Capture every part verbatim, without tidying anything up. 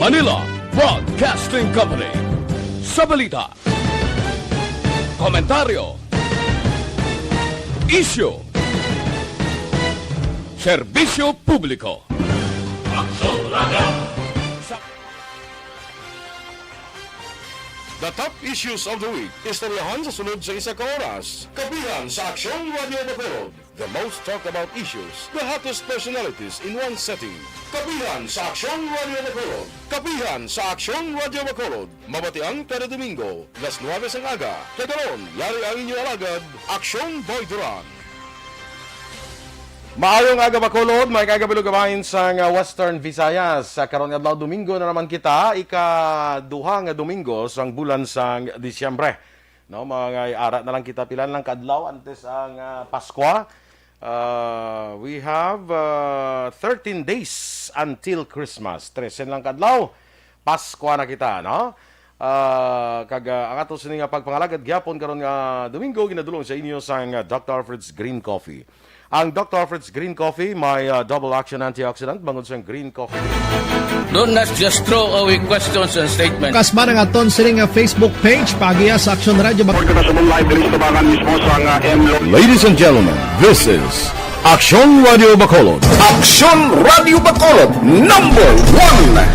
Manila Broadcasting Company. Sa balita, komentaryo, isyu, serbisyo publiko. The top issues of the week. Istoryahan sa sunod sa isa ka oras. Kapihan sa Aksyon Radio Bacolod. The most talked about issues, the hottest personalities in one setting. Kapihan sa Aksyon Radio Bacolod. Kapihan sa Aksyon Radio Bacolod. Mabatian kada Domingo, las nuebe sang aga. Kag karon, yari ang inyo alagad, Aksyon Boy Duran. Maayong aga, Bacolod, may kagabilog kabahin sang, ah, Western Visayas. Sa karon nga adlaw, Domingo na naman kita, ikaduha nga Domingo sang bulan sang Disyembre. No, mga ara na lang kita, pila lang kadlaw antes ang, ah, Paskwa. Ah, we have, ah, thirteen days until Christmas. Trese lang kadlaw, Paskwa na kita, no? Ah, kag, ah, ang ato sini nga pagpangalagad gyapon karon nga Domingo ginadulong sa inyo sang, ah, Doctor Alfred's Green Coffee. Ang Doctor Alfred's Green Coffee may, ah, double action antioxidant bangod sang green coffee. Do not just throw away questions and statements. Kasmaran aton sini nga Facebook page, paagiha sa Aksyon Radio Bacolod. Report ka sa live diri sa tabangan mismo sa nga M Lo- Ladies and gentlemen, this is Aksyon Radio Bacolod. Aksyon Radio Bacolod, number one.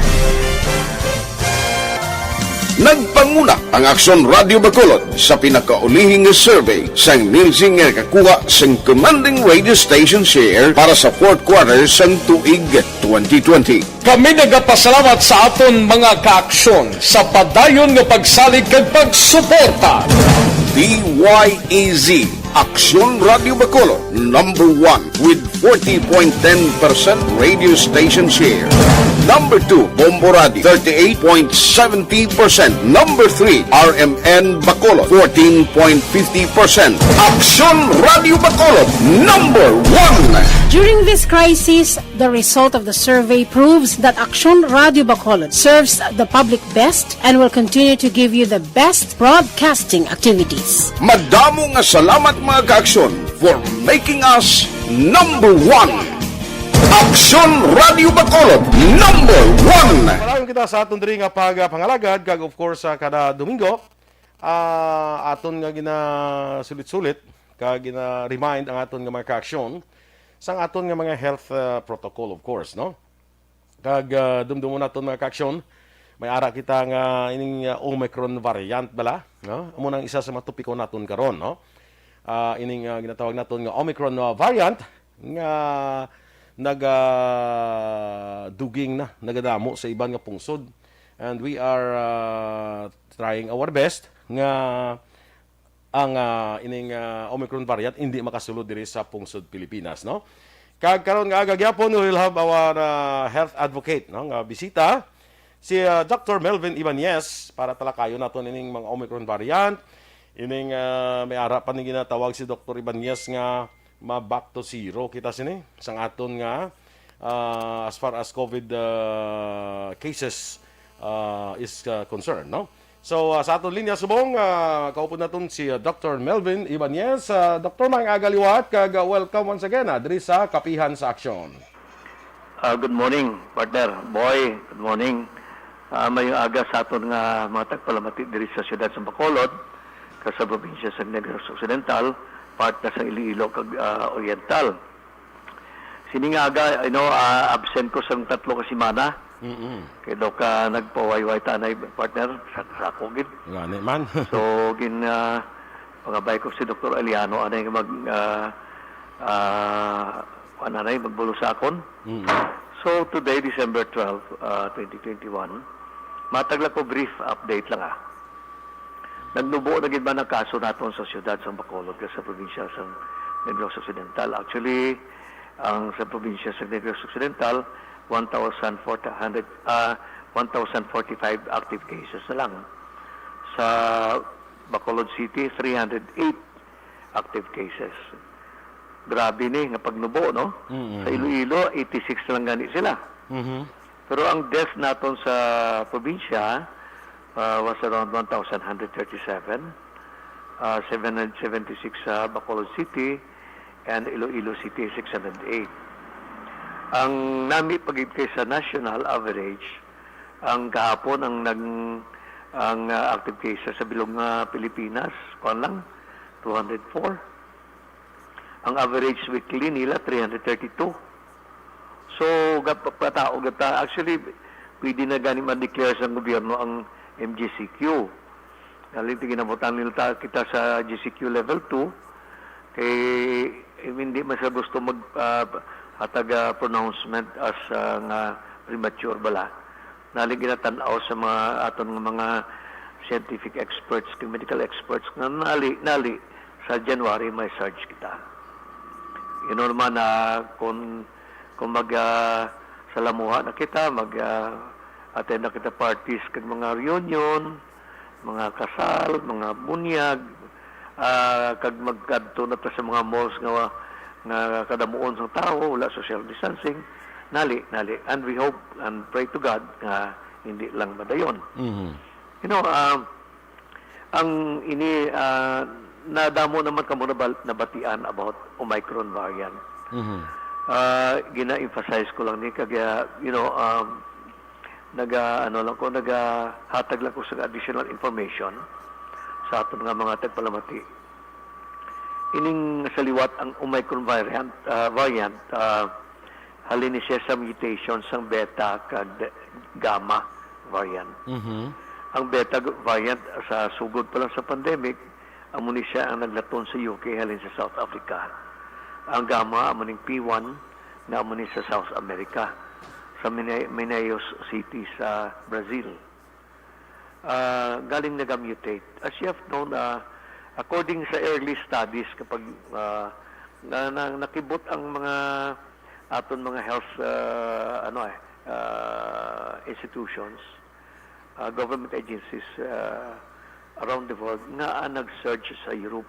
Nagpanguna ang Aksyon Radio Bacolod sa pinakaulihing nga survey sang Nielsen nga nakakuha sang commanding radio station share para sa fourth quarter sang tuig twenty twenty. Kami nagapasalamat sa aton mga kaaksyon sa padayon nga pagsalig kag pagsuporta. D Y E Z, Aksyon Radio Bacolod, number one with forty point ten percent radio station share. Number two, Bombo Radio, thirty-eight point seventy percent. Number three, R M N Bacolod, fourteen point fifty percent. Aksyon Radio Bacolod, number one. During this crisis, the result of the survey proves that Aksyon Radio Bacolod serves the public best and will continue to give you the best broadcasting activities. Madamo nga salamat, mga kaaksyon, for making us number one. Aksyon Radio Bacolod, number one. Padayon kita sa aton diri nga pagpangalagad, kag of course, sa kada Domingo, ah, aton nga ginasulit-sulit kag gina-remind ang aton nga mga kaaksyon sang aton nga mga health, ah, protocol, of course, no? Kag, ah, dumdumon naton, mga kaaksyon, may ara kita nga ining, ah, Omicron variant bala, no? Amo nang isa sa mga topiko naton karon, no? Ah, ining, ah, ginatawag naton nga Omicron, ah, variant nga nagaduging na, nagadamo sa iban nga pungsod. And we are, ah, trying our best nga ang, ah, ining, ah, Omicron variant hindi makasulod diri sa pungsod Pilipinas, no? Kag karon nga aga gyapon, we will have our, ah, health advocate, no, nga bisita, si, ah, Doctor Melvin Ibanez, para talakayon naton ining mga Omicron variant. Ining, ah, may ara pa ni ginatawag si Doctor Ibanez nga ma-back to zero kita sini sang aton nga, ah, as far as COVID, ah, cases, ah, is, ah, concerned, no? So, ah, sa aton linya subong, ah, kaupod naton si, ah, Doctor Melvin Ibanez. Ah, Doctor, maayong aga liwat, kag, ah, welcome once again, ah, diri sa Kapihan sa Aksyon. Ah, good morning, partner. Boy, good morning. Ah, maayong aga sa aton nga mga tagpalamati diri sa siyudad sa Bacolod, kag sa probinsya sa Negros Occidental, part na sa Iloilo kag, ah, Oriental. Sini nga aga, you know, ah, absent ko sang tatlo ka semana. Mm-mm. Kay daw ka nagpawayway ta anay, partner, sa, sa ako gid. Gani man. So, gin, ah, pangabay ko si Doktor Aliano, anay nga mag, ah, ah, kuwan, anay, magbulo sa akon. Mm-mm. So, today, December twelve, ah, twenty twenty-one, matag lang ko brief update lang, ah. Nagnubo na gid man ang kaso naton sa siyudad sang Bacolod kag sa probinsya sang Negros Occidental. Actually, ang sa probinsya sa Negros Occidental, one thousand four hundred, ah, one thousand forty-five active cases na lang. Sa Bacolod City, three hundred eight active cases. Grabe ni nga pagnubo, no? Mm, mm, Sa mm. Iloilo, eighty-six na lang gani sila. Mhm. Pero ang death naton sa probinsya, ah, was around one thousand one hundred thirty-seven, ah, seven hundred seventy-six sa Bacolod City, and Iloilo City, six hundred eight. Ang nami pa gid kay sa national average, Ang kahapon, ang nag-, ang, ah, active cases sa bilog nga Pilipinas, kuwan lang, two hundred four. Ang average weekly nila, three hundred thirty-two. So, gap-, patao gata. Actually, pwede na gani ma-declare sa gobyerno ang M G C Q. Galing, tiginabutan nila ta-, kita sa G C Q level two, kay, eh, hindi man sila gusto mag, ah, hatag, ah, pronouncement as, ah, nga premature bala. Nali ginatan-aw sa mga aton nga mga scientific experts, kag medical experts, nga nali, nali sa January may surge kita. You know naman na kung, kung mag, ah, salamuha na kita, mag, ah, attend na kita parties kag mga reunion, mga kasal, mga bunyag, ah, kag magkadto na ta sa mga malls nga, nga kadamuon sang tawo, wala social distancing, nali, nali. And we hope and pray to God nga hindi lang madayon. Mhm. You know, um, ang ini, ah, nadamo naman kamo nabal-, nabatian about Omicron variant. Mhm. Ah, gina-emphasize ko lang ni kag, ah, you know, um, naga, ano lang ko, nagahatag lang ko sa additional information sa aton nga mga tagpalamati. Ining sa liwat ang Omicron variant, ah, variant, ah, halin ni siya sa mutation sang Beta kag Gamma variant. Mhm. Ang Beta variant sa sugod pa lang sa pandemic, amo ni siya ang naglaton sa U K halin sa South Africa. Ang Gamma amo ning P one nga amo ni sa South America, sa Mine-, Manaus City sa Brazil. Ah, galing nagamutate. As you have known, ah, according sa early studies, kapag, ah, na, na, nakibot ang mga aton mga health, ah, ano eh, ah, institutions, ah, government agencies, ah, around the world nga ang nag-surge sa Europe,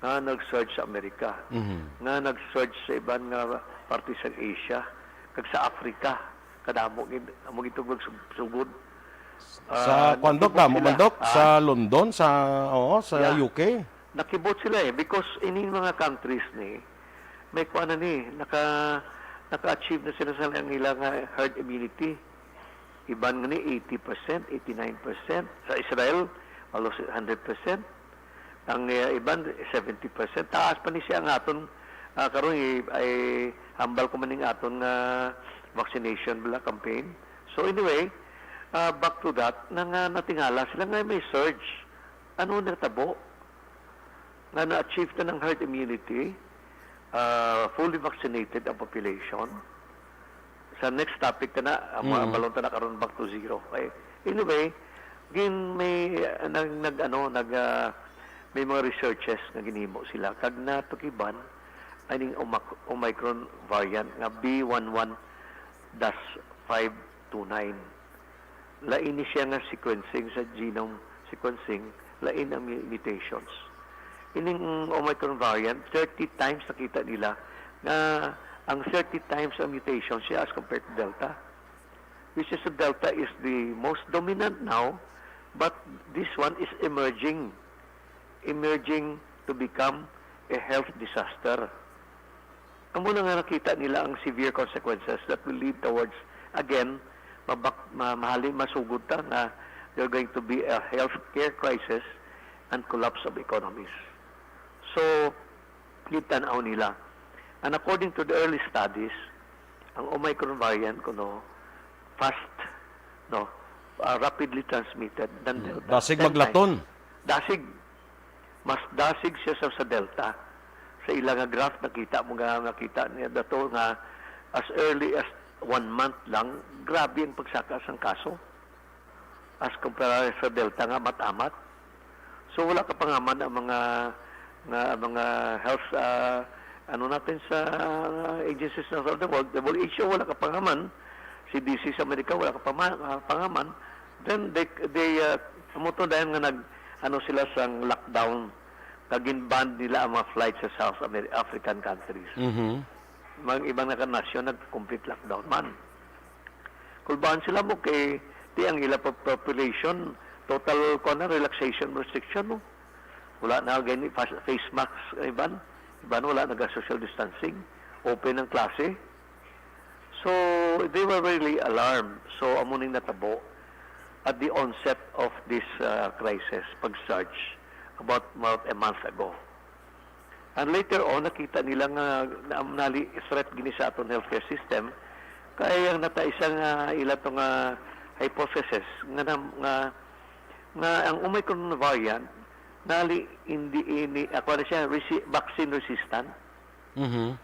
nga nag-surge sa Amerika, Mhm. nga nag-surge sa iban nga parte sa Asia, kag sa Africa, kadamo gid, amo gitawag sug-, sugod. Sa Ah, kwan, Dok, nakibot damo man, sila, Dok? ah. Sa London, sa, oo, sa Yeah. U K? Nakibot sila eh, because ini mga countries ni, may kuan na ni, naka-, naka-achieve na sila sa ilang, ilang, ah, herd immunity. Iban nga ni eighty percent, eighty-nine percent. Sa Israel, almost hundred percent. Ang, eh, iban, seventy percent. Taas pa ni siya ang aton, ah, karon i-, ay hambal ko man ning aton nga vaccination bala campaign. So anyway, ah, back to that, na nga natingala sila nga may surge. Ano natabo? Nga na-achieve na ng herd immunity, ah, fully vaccinated ang population. Sa next topic ta na, ang mga Mm. balon ta na karon, back to zero. Okay. Anyway, gin-, may, ah, nag, nag, ano, nag, ah, may mga researches nga ginhimo sila. Kag natukiban, aning Omac-, Omicron variant nga B one one dash five two nine. Lain ni siya nga sequencing sa genome sequencing, lain ang mu-, mutations. Ining Omicron variant, thirty times nakita nila nga ang thirty times ang mutation siya as compared to Delta. Which is, the Delta is the most dominant now, but this one is emerging, emerging to become a health disaster. Amo na nga nakita nila ang severe consequences that will lead towards, again, mabak-, ma-, mahali masugod ta nga there going to be a healthcare crisis and collapse of economies. So, gitan-aw nila. And according to the early studies, ang Omicron variant kuno fast, no, ah, rapidly transmitted than Mm, Delta. dasig Ten maglaton. times. Dasig. Mas dasig siya sa, sa Delta. Sa ila nga graph, nakita mo nga, nakita niya dato nga as early as one month lang, grabe ang pagsaka sang kaso as kumpara sa Delta nga amat-amat. So, wala ka pangaman ang mga, nga, mga health, ah, ano natin sa agencies na sa the world, W H O, wala ka pangaman, C D C sa Amerika, wala ka pama-, ah, pangaman, then they, they, ah, amo to dayon nga nag, ano sila sang lockdown, nga gin-ban nila ang mga flights sa South Amer-, African countries. Mhm. Mga ibang nga nasyon nag-complete lockdown man. Kulbaan sila mo kay ti ang ila po-, population, total ko na relaxation restriction mo. Wala na gani face, face mask ang iban. Iban wala naga social distancing. Open ang klase. So, they were really alarmed. So, amo ning natabo. at the onset of this, uh, crisis, pag-surge about, about a month ago. And later on, nakita nila nga na-, nali threat gini sa aton healthcare system, kay ang nataisa nga ila to nga hypothesis nga nam-, nga, nga ang Omicron variant nali hindi ini, ako na siya, resi-, vaccine resistant. Mhm.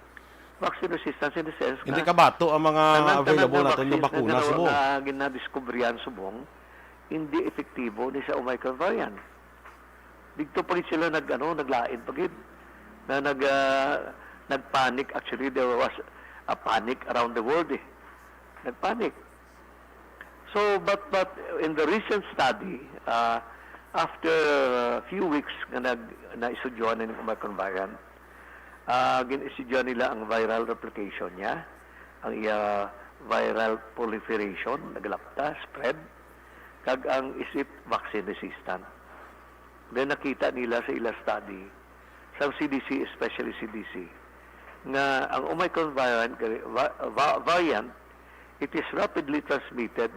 Vaccine resistance in the sense Hindi nga kabato ang mga tanan-tanan available nga naton nga vaccine bakuna, nga, subong. nga ginadiskubrihan subong, hindi epektibo ni sa Omicron variant. Dito pa gid sila nag, ano, naglain pa gid. Na nag, ah, nagpanic. Actually, there was a panic around the world, eh. Nagpanic. So, but, but in the recent study, ah, after a few weeks nga nag-, naistudyohan na yung Omicron variant, ah, gin-istudyohan nila ang viral replication niya, ang iya viral proliferation, naglapta, spread, kag ang is it vaccine resistant. Then nakita nila sa ila study, sa C D C, especially C D C, nga ang Omicron variant, va-, va-, variant, it is rapidly transmitted,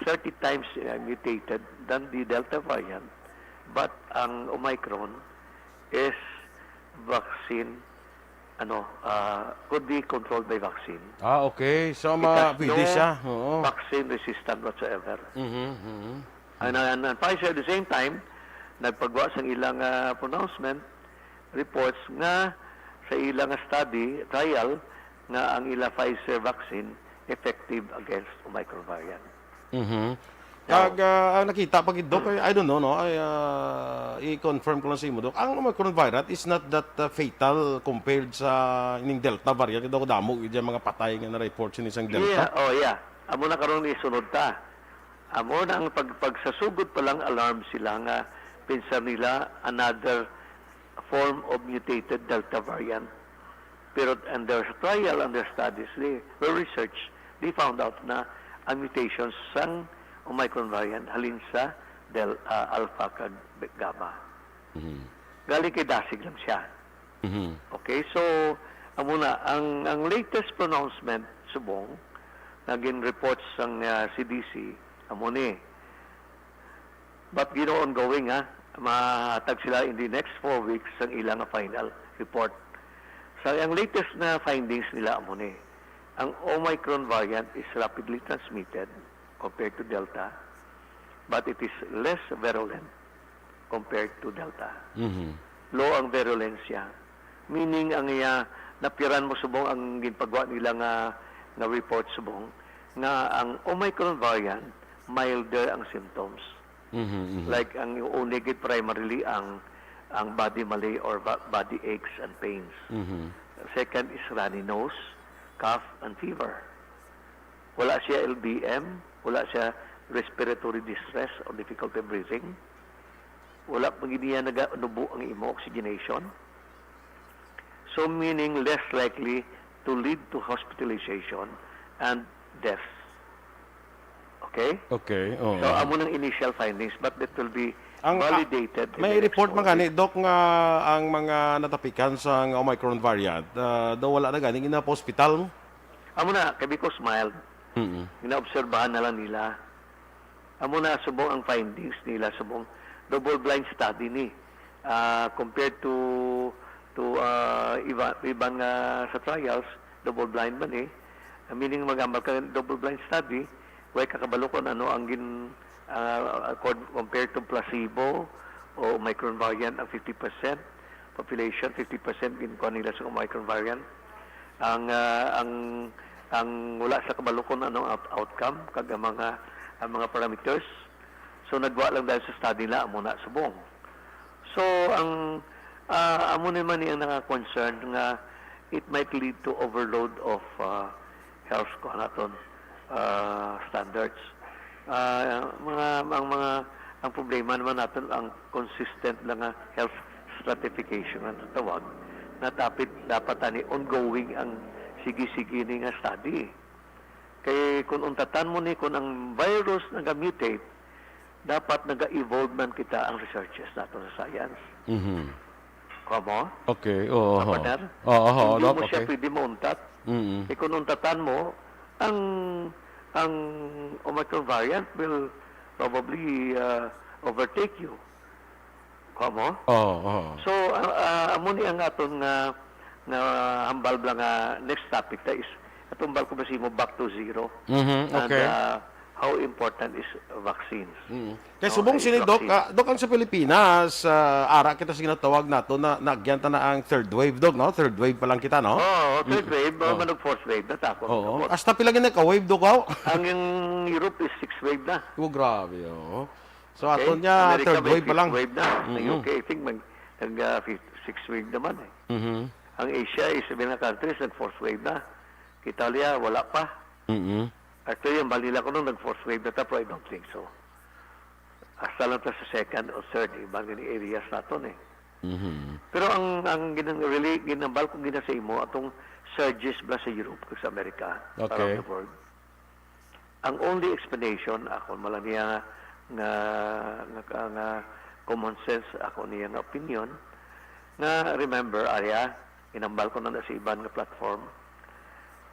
thirty times, uh, mutated than the Delta variant, but ang Omicron is vaccine, ano, uh, could be controlled by vaccine. Ah, okay. So, It ma-, has pwede no siya. Oo. vaccine resistant whatsoever. Mhm, mhm. And, and, and Pfizer, at the same time, nagpagwa sang ilang, ah, pronouncement reports nga sa ilang study, trial, nga ang ila Pfizer vaccine effective against Omicron variant. Mhm. Now, Kag, ah, ang nakita pa gid, Doc, ay, I don't know, no? Ay, ah, i-confirm ko lang sa imo, Doc. Ang Omicron variant is not that, ah, fatal compared sa ining Delta variant. Daw damo gid ang mga patay nga na-report sini sang Delta. Yeah, oh, yeah. Amo na karon isunod ta. Amo na ang pag-, pagsasugod pa lang, alarm sila nga pinsar nila another form of mutated Delta variant. Pero under trial, under studies, they were research, they found out na ang mutations sang Omicron variant halin sa Del-, ah, Alpha kag Gamma. Mhm. Galing kay dasig lang siya. Mhm. Okay, so, amo na, ang, ang latest pronouncement subong nga gin-report sang, ah, C D C, amo ni. But, you know, ongoing, ha? Mahatag sila in the next four weeks sang ilang final report. So, ang latest na findings nila amo ni. Ang Omicron variant is rapidly transmitted compared to Delta, but it is less virulent compared to Delta. Mhm. Low ang virulensya. Meaning, ang iya, napiran mo subong ang ginpagwa nila nga, nga report subong, nga ang Omicron variant, milder ang symptoms. Mhm, mhm. Like, ang una gid primarily ang, ang body malaise or ba-, body aches and pains. Mhm. Second is runny nose, cough, and fever. Wala siya L B M, wala siya respiratory distress or difficulty breathing. Wala pa gid niya naganubo ang imo oxygenation. So, meaning less likely to lead to hospitalization and death. Okay? Okay, oo. So, amo nang initial findings, but that will be Ang, ah, validated in may the next report four man gani, weeks. Doc, nga ang mga natapikan sa Omicron variant, ah, daw wala na gani ginapahospital? Amo na, kay because mild, Mm-mm. ginaobserbahan na lang nila. Amo na subong ang findings nila, subong double blind study ni. Ah, compared to, to, ah, iba, iban nga sa trials, double blind man eh. Ah, meaning, magambal ka, double blind study, way ka kabalo kung ano ang gin-, ah, accord, compared to placebo o Omicron variant, ang fifty percent population, fifty percent ginkuha nila sa Omicron variant. Ang, ah, ang, ang wala sa kabalo kung anong out-, outcome, kag ang mga, ang mga parameters. So, nagwa lang dahil sa study na, amo na subong. So, ang, ah, amo naman ni ang naka-concern nga it might lead to overload of, ah, health, kuha naton, ah, standards. Ah, mga, ang mga, ang problema naman naton ang consistent lang nga health stratification nga natawag, nga dapat, dapat ani ongoing ang sige-sige ni nga study. Kay kung untatan mo ni, kung ang virus nagamutate, dapat naga-evolve man kita ang researches nato sa science. Mhm. Kuha mo? Okay, oo, Mga ho. partner? Oo, ho, Hindi Doc, mo siya okay. pwede mauntat. Mm. Kay kung untatan mo, ang, ang Omicron variant will, probably uh, overtake you. Kuha mo? Oo, oo. So, uh, uh, amo ni ang aton nga nga hambal bala nga next topic ta is atong hambal ko ba sa imo back to zero. Mhm, And okay. uh, how important is vaccines. Mm. Kay No, subong ay, sini, Doc, vaccine. ah, Doc, ang sa Pilipinas, ah, ara kita sa ginatawag nato na naagyan ta na ang third wave, Doc, no? Third wave pa lang kita, no? Oo, third wave, Oo. oh, manag fourth wave na ta ako. Oo. Kapot. Hasta pila gid na ka wave, Doc, aw? Ang yung Europe is sixth wave na. Oh, grabe, oo. So, Okay? aton niya, America third may wave pa fifth lang. wave na. Ang Mm-mm. U K, I think, mag, nag, uh, fifth, sixth wave naman eh. Mhm. Ang Asia is, ilang countries, nag fourth wave na. Italia, wala pa. Mm-mm. Actually, ang Manila ko nung nag fourth wave na ta, pero I don't think so. Hasta lang ta sa second o third, iban nga areas naton eh. Mhm. Pero ang ang ginang really ginambal ko gina sa imo atong surges ba sa Europe kag sa America, Okay. around the world. Ang only explanation ako mala niya nga nga, nga common sense ako niya nga opinion nga remember area ginambal ko na, na sa iban nga platform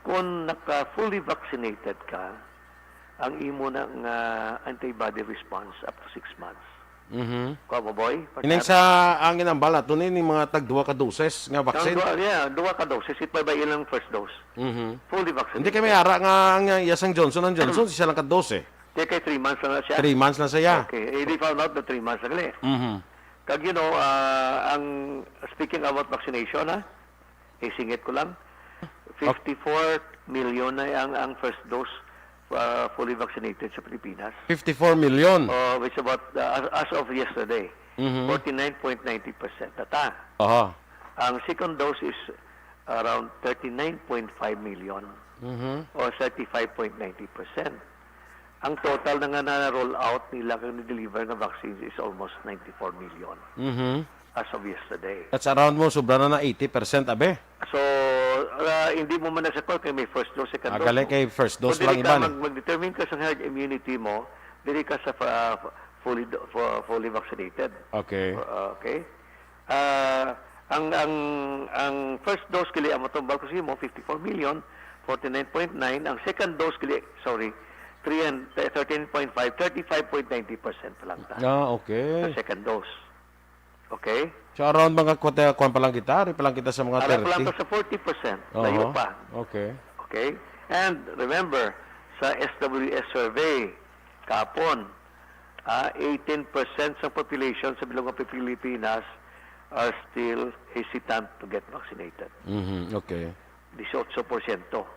kung naka fully vaccinated ka ang imo na nga antibody response up to six months. Mhm. Kuha mo, boy? Ining sa ang ginambal nato ni, ni mga tag duha ka doses nga Ang vaccine. duha, yeah, duha ka doses, it may ilang first dose. Mhm. Fully vaccinated. Hindi kay may ara nga ang iyang Johnson and Johnson, isa lang ka dose. Di kay three months na siya. Three months lang siya. Okay, eh, they found out na three months na gali. Mhm. Kag you know, ah, ang speaking about vaccination, ha, isingit ko lang, fifty-four million na ang ang first dose uh, fully vaccinated sa Pilipinas. Fifty-four million. Uh, which about uh, as, as of yesterday, Mhm. forty-nine point ninety percent na ta. Aha. Ang second dose is around thirty-nine point five million Mhm. or thirty-five point ninety percent. Ang total na nga na-roll out nila kag na-deliver nga vaccines is almost ninety-four million Mhm. as of yesterday. That's around mo, sobra na na eighty percent, abe. So, uh, hindi mo man na sa call kay may first dose, second Ah, dose. gali mo. kay first dose Kung lang dili ka iban. mag- mag-determine ka sa herd immunity mo, dili ka sa fa- fully do- fu- fully vaccinated. Okay. Uh, okay? Ah, ang ang ang first dose kili ang matumbal ko sa imo fifty-four million, forty-nine point nine, ang second dose kili, sorry, three and thirteen point five, thirty-five point ninety percent pa lang ta. Ah, Sa okay. Second dose. Okay? So around mga kwate, kuwan pa lang kita, ari pa lang kita sa mga Ara pa lang thirty. ta sa forty percent. Oho. Layo pa. Okay. Okay? And remember, sa S W S survey, kapon, ah, eighteen percent sa population sa bilog nga Pilipinas are still hesitant to get vaccinated. Mhm, okay. Dieciocho porsyento.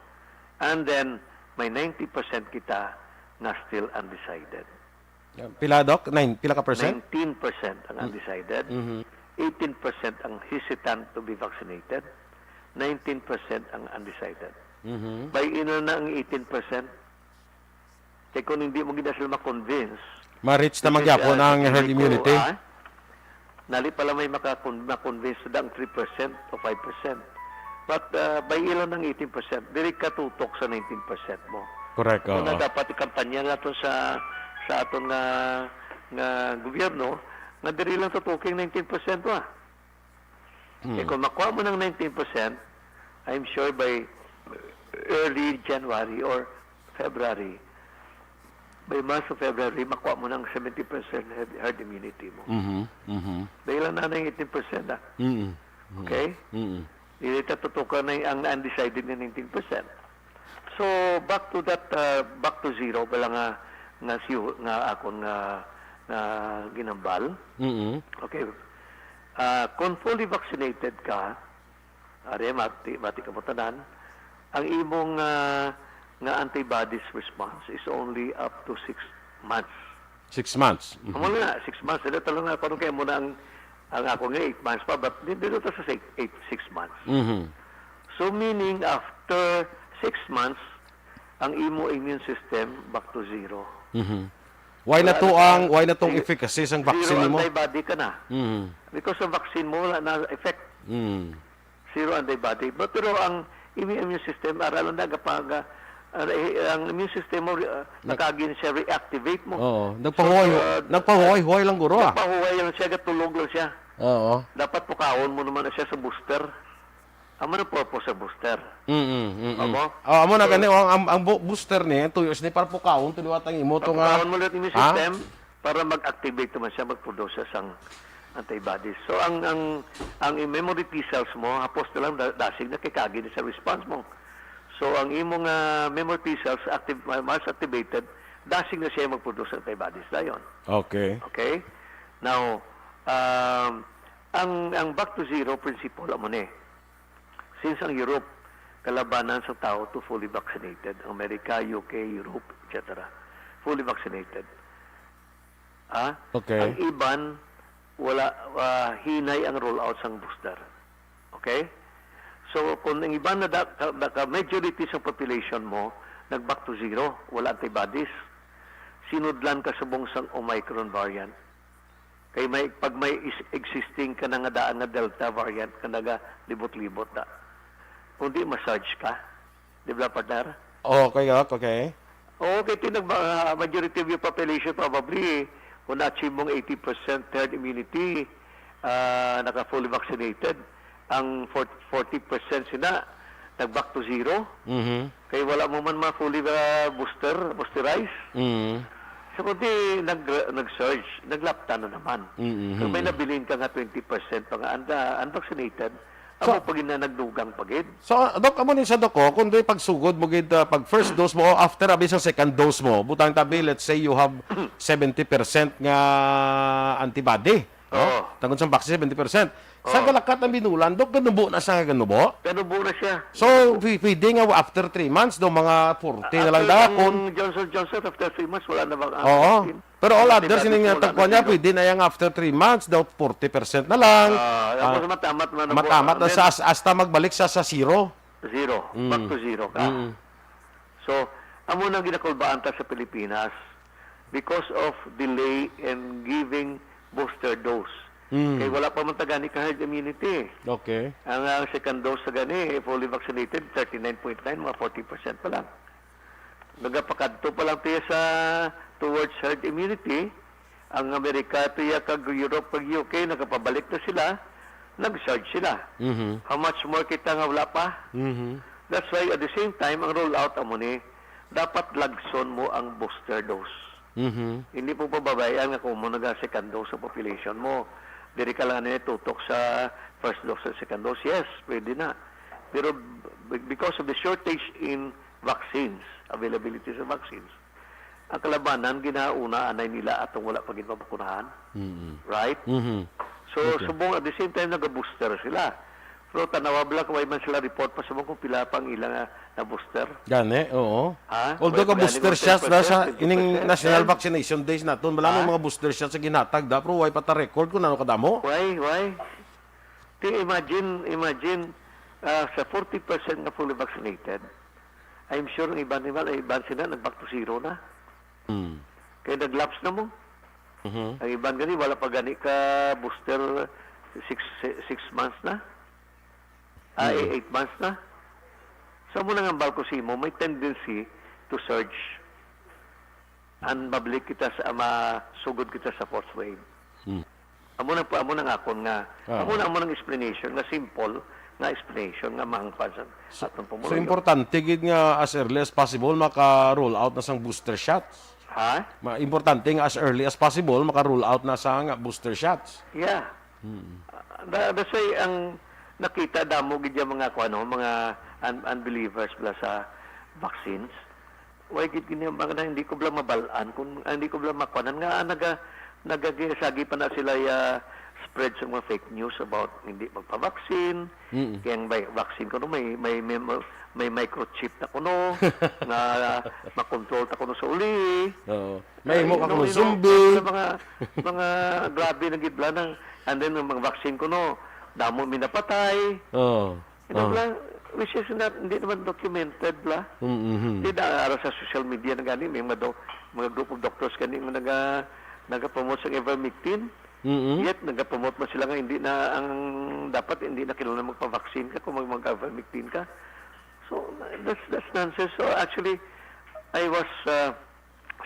And then, may ninety percent kita nga still undecided. Pila, Doc? Nine, pila ka percent? Nineteen percent ang undecided. Mhm. Eighteen percent ang hesitant to be vaccinated. Nineteen percent ang undecided. Mhm. By ino na ang eighteen percent? Kay kung hindi mo gid na sila ma-convince, Ma-reach ta which is, magyapon uh, ang herd hindi ko, immunity. ah, nali pala may makakon- ma-convince na ang three percent o five percent. But uh, by ilan ang eighteen percent? Dili ka tutok sa nineteen percent mo. Correct, Kung oo. na dapat ikampanya nato sa sa aton nga nga gobyerno nga diri lang tutuking nineteen percent ba. Hmm. Eh, kung makuha mo ng nineteen percent, I'm sure by early January or February, by month of February, makuha mo ng seventy percent herd, herd immunity mo. Mhm, mhm. Dahil lang na ng eighteen percent ah. Mhm. Okay? Mhm. Dili ta tutukan na ang undecided nga nineteen percent. So, back to that, uh, back to zero, bala nga, nga, siyu- nga akon nga, nga ginambal. Mhm. Okay. Ah, kung fully vaccinated ka, ari, mati, mati ka mo tanan, ang imong ah, nga antibodies response is only up to six months. Six months. Mhm. Amo na, six months. Dili, talo nga, parang kaya mo na ang, ang ako nga, eight months pa, but di- dito ta sa six, eight, six months. Mhm. So, meaning, after six months, ang imo immune system back to zero. Mhm. Why na Wala to na ang, ka- why na tong zero- efficacy sang zero vaccine mo? Antibody ka na. Mhm. Because ang vaccine mo, wala na effect. Mhm. Zero antibody. But, pero ang immune, immune system, ara lang na, kapag, ah, ah, ang immune system mo, ah, Nag- nakagin siya, reactivate mo. Oo, nagpahuway, So, uh, nagpahuway-huway lang guro ah. Nagpahuway lang siya, gatulog lang siya. Oo. Dapat pukaon mo naman na siya sa booster. Amo na purpose sa booster. Mm, mm, mm. Amo? Oh, amo na So, gani, oh, ang, ang, ang bo-, booster ni, ang two years ni, para pukawon, to liwat ang imo to nga. Pagpakaon mo lang yung Ha? system para mag-activate naman siya, mag-produce siya sang antibodies. So, ang, ang, ang memory T cells mo, hapos na lang da-, dasig na kay kagi ni sa response mo. So, ang imo nga memory T cells active, mas activated, dasig na siya mag-produce ng antibodies dayon. Okay. Okay? Now, um, ang, ang back to zero principle, amo ni. Since ang Europe, kalabanan sa tao to fully vaccinated. Ang Amerika, U K, Europe, et cetera. Fully vaccinated. Ah? Okay. Ang iban, wala, ah, hinay ang rollout sang booster. Okay? So, kung ang iban na da-, ka, da-, ka majority sa population mo, nag back to zero, wala antibodies, sinudlan ka subong sang Omicron variant. Kay may, pag may is-, existing ka na nga daan nga Delta variant nga nagalibot-libot na, kung di ma-surge ka. Di ba, partner? Okay, okay. Oo, kay tinag-, ah, majority of your population probably, kung na-achieve mong eighty percent herd immunity, ah, naka-fully vaccinated, ang for-, forty percent sina nag-back to zero. Mhm. Kay wala mo man ma-fully, ah, booster, boosterize. Mhm. So, kundi nag-, nag-surge, naglapta na naman. Mhm. So, may nabilin ka nga twenty percent pa nga anda, unvaccinated, So, amo pa gid na nagdugang pa gid. So, Doc, amo ni sa Doc, oh, kung do'y pagsugod mo gid, ah, pag first dose mo o after abi sa second dose mo, butang tabi, let's say you have seventy percent nga antibody, no? Oo. Tungod sa vaccine, seventy percent. Sa Oo. galakat ang binulan, Doc, ganubo na siya, ganubo? Ganubo na siya. So, pw-, pwede nga after three months, do mga forty na lang After dahon. ang Johnson Johnson, after three months, wala na ba ang Oo. vaccine? Pero all Wala na others, ba, ini nga wala na tagkuan niya, sila. pwede na yang after three months, daw forty percent na lang. Ah, tapos Ah, matamat man ang matamat na buwan. sa as-, hasta magbalik sa, sa zero. Zero. Mm. Back to zero ka. Mm. So, amo nang ginakulbaan ta sa Pilipinas because of delay in giving booster dose. Mm. Kay wala pa man ta gani ka herd immunity. Okay. Ang, ang second dose sa gani, fully vaccinated, thirty-nine point nine, mga forty percent pa lang. Nagapakadto pa lang tayo sa towards herd immunity. Ang Amerika, tayo kag Europe, kag U K, nakapabalik na sila, nag-surge sila. Mhm. How much more kita nga wala pa? Mhm. That's why at the same time, ang rollout amo ni, dapat lagson mo ang booster dose. Mhm. Hindi po pababayaan nga kung mo naga second dose sa population mo, diri ka lang na tutok sa first dose sa second dose. Yes, pwede na. Pero b-, because of the shortage in vaccines, availability sa vaccines, ang kalabanan, ginauna anay nila atong wala pa gid mabakunahan. Mm. Right? Mhm. So, Okay. subong at the same time, naga-booster sila. Pero tanawa bala kung way man sila report pa subong kung pila pa ang ila nga na-booster. Gani, oo. Ha? Although Way ka pa gani booster kung shots na sa ten percent, ining twenty percent. National Vaccination Days naton, bala may Ha? mga booster shots sa ginhatag da, pero way pa ta record kung ano kadamo. Why? Why? Ti imagine, imagine, ah, sa forty percent nga fully vaccinated, I'm sure ang iban, iban, ang iban sila nag-back to zero na. Hmm. Kaya nag-lapse na mo. Mhm. Ang iban gani, wala pa gani ka booster, six, six months na. Ah, Hmm. eh, eight months na. So, mo nang ambal ko sa imo, may tendency to surge. Ang mabalik kita sa, masugod kita sa fourth wave. Hmm. Amo na, amo na nga akon nga, Ah. amo na, amo nang explanation nga simple, nga explanation nga mahangpan sa So, atong so pumuluyo. importante gid nga as early as possible maka-roll out na sang booster shots. Ha? Ma-, importante nga as early as possible maka-roll out na sa nga booster shots. Yeah. Mm. Ah, da-, that's why ang nakita damo gid yung mga, kuwan, no, mga un-, unbelievers bala sa vaccines. Why gid gini ang mga na hindi ko bala mabal-an kung, ah, hindi ko bala makuanan nga, ah, naga-, nagagi-, sagi pa na sila, ah, spread sa mga fake news about hindi magpa-vaccine. Mm. Kaya ang bay-, vaccine kuno may, may, may, may microchip na kuno, nga makontrol ta kuno sa uli. Oo. May Ah, imo ka you know, kuno you know, zombie. Sa mga, mga grabe na gid bala nang, and then ang mga vaccine kuno, damo mi napatay. Oo. Ito Ah. lang, which is not, hindi naman documented la. Mm, mhm. Di na, ara sa social media na gani, may mga do-, mga group of doctors gani nga naga-, nagapromote sa ivermectin. Mm. Yet, nagapromote man sila nga hindi na ang, dapat hindi na kinahanglan magpa-vaccine ka kung mag-, mag-ivermectin ka. So, that's, that's nonsense. So, actually, I was, uh,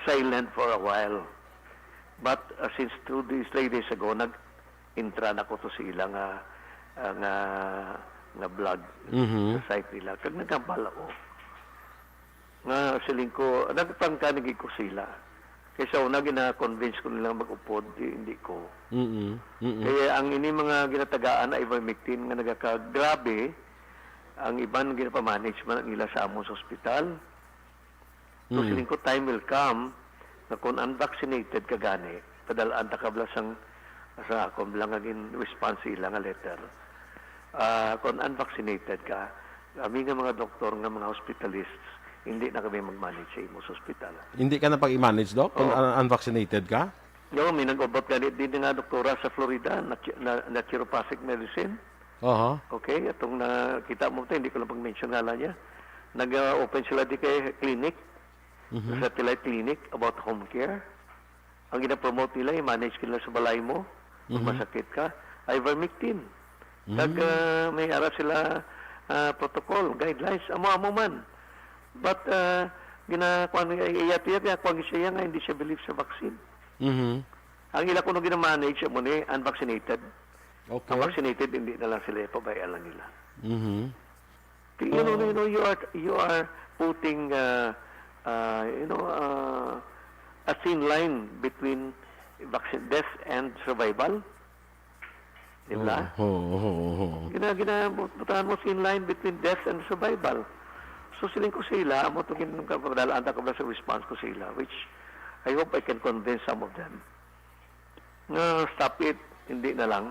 silent for a while. But, uh, since two days, three days ago, nag-intra na ko to sa ila nga, uh, nga nga vlog Mhm. sa site nila. Kag naghambal ako. Nga siling ko, nagpangkanigi ko sila. Kaysa una, gina-convince ko nila mag-upod, di, hindi ko. Mm-mm. Mm-mm. Kaya ang ini mga ginatagaan na ivermectin nga nagakagrabe, ang iban ginapamanage man nila sa amon sa ospital. So, Mm. siling ko, time will come na kung unvaccinated ka gani, padal-an ta ka bala sang, sa akon bala nga gin-response sa ila nga letter. Ah, kung unvaccinated ka, kami nga mga doktor, nga mga hospitalists, hindi na kami mag-manage sa imo sa ospital. Hindi ka na pag-i-manage, Doc, kung Oo. un-, unvaccinated ka? Yo, may nag-ubot gani din nga doktora sa Florida, nat-, na, naturopathic medicine. Aha. Okay, atong nakita mo to, hindi ko lang pag-mention ngalan niya. Nag-open sila di kay clinic, Mhm. satellite clinic about home care. Ang gina-promote nila, i-manage nila sa balay mo, kung Mhm. masakit ka, ivermectin. Kag, Mm. ah, may ara sila, ah, protocol, guidelines, amo-amo man. But, ah, gina-, kuwan, iyat-iyat niya, kuwan siya nga, hindi siya believe sa vaccine. Mhm. Ang ila kuno gina-manage, amo ni, unvaccinated. Okay. Ang vaccinated, hindi na lang sila, pabayaan lang nila. Mhm. You know, Oo. you know, you are, you are putting, uh, uh, you know, uh, a thin line between vaccine, death and survival. Di ba? Oo, oo, oo, oo. Gina-, gina-, butahan mo thin line between death and survival. So, siling ko sila, amo to gin-, kapadalaan ta ko ba sa response ko sila, which I hope I can convince some of them. Nga, stop it, hindi na lang.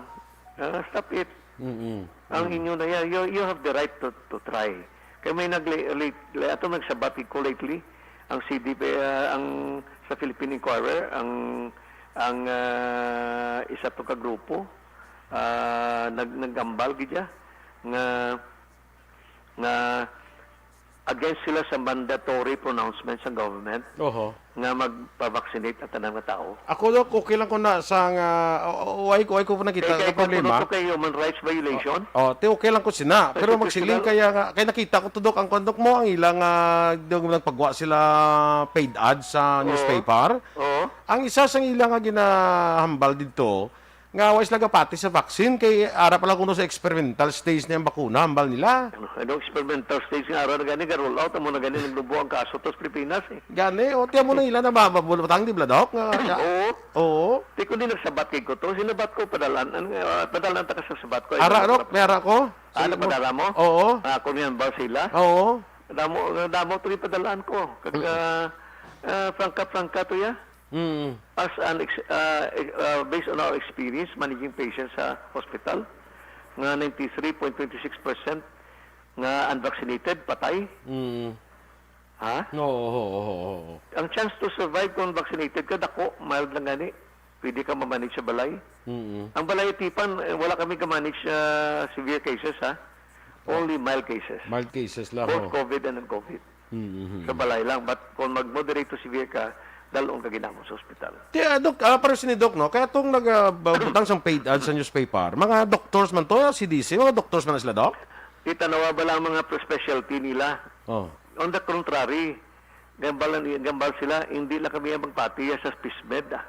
Ah, stop it. Mm-mm. Ang Mm. inyo na yan, you, you have the right to, to try. Kaya may nag-, late, late, ato nagsabat ko lately, ang C D P, ah, ang sa Philippine Inquirer, ang, ang, ah, isa to ka grupo, ah, nag-, nagambal gid siya nga, nga against sila sa mandatory pronouncement sa government Oho. nga magpa-vaccinate ang tanan nga tao. Ako, Doc, okay lang ko na sa nga, o-, o-, why ko, why ko nakita Kay, ang kay, problema? Kung kay human rights violation, Oh, ti okay lang ko sina. Pero magsiling Constitutional. Kaya nga, kay nakita ko to, Doc, ang kondok mo, ang ilang, ah, daw nagpagwa sila paid ads sa Oo. newspaper. Oo. Ang isa sa ilang nga ginahambal dito, nga wa sila gapati sa vaccine, kay ara pa lang kuno sa experimental stage na yung bakuna, hambal nila. Ano, ano experimental stage nga ara na gani, ga-roll out, amo na gani, naglubo ang kaso to sa Pilipinas, eh. Gani, o, tiyan mo na ila na mababulutang, di ba, Doc? Nga, nga, Oo. Oo. Di ko din nagsabat kay ko to. Sinabat ko, padalan, ano, ah, padalan ta ka sa sabat ko. Ara, Ano, Doc? May ara ko? Ano, Sige mo. Padala mo? Oo. Ah, kung yan ba sila? Oo. Damo, damo to yung padalaan ko. Kag, Mm. ah, ah, prangka-prangka to ya. Mm. As an ex-, ah, ex-, ah, based on our experience managing patients sa hospital, nga ninety-three point two six percent nga unvaccinated, patay. Mm. Ha? Oo, oo, oo, oo. Ang chance to survive kung vaccinated ka, dako, mild lang gani. Pwede ka mamanage sa balay. Mm. Ang balay Atipan, eh, wala kami ka-manage sa severe cases, ha? Oh. Only mild cases. Mild cases lang, Both oh. COVID and non-COVID. Mm-hmm. Sa balay lang. But kung mag-moderate to severe ka, dalon ka ginamon sa ospital. Ti, ah, Doc, ah, pareho sini, Doc, no? Kaya itong nag, ah, ba-, butang sang paid ad sa newspaper, mga doctors man to, C D C, mga doctors man na sila, Doc? Itanawa ba lang mga specialty nila? Oh. On the contrary, gambal, gambal sila, hindi lang kami ang magpati sa PSMID, ah.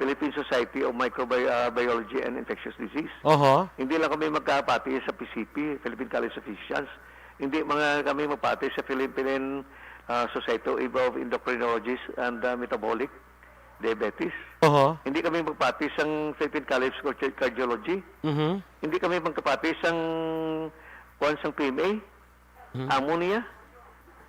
Philippine Society of Microbi-, ah, Biology and Infectious Disease. Oho. Hindi lang kami magkapati sa P C P, Philippine College of Physicians. Hindi mga kami magpati sa Philippine, ah, Society of Endocrinologists and, ah, Metabolic Diabetes. Oho. Hindi kami magpati sa Philippine College of Cardi-, Cardiology. Mhm. Hindi kami magkapati sa kuwan sang P M A. Hmm. Amo niya.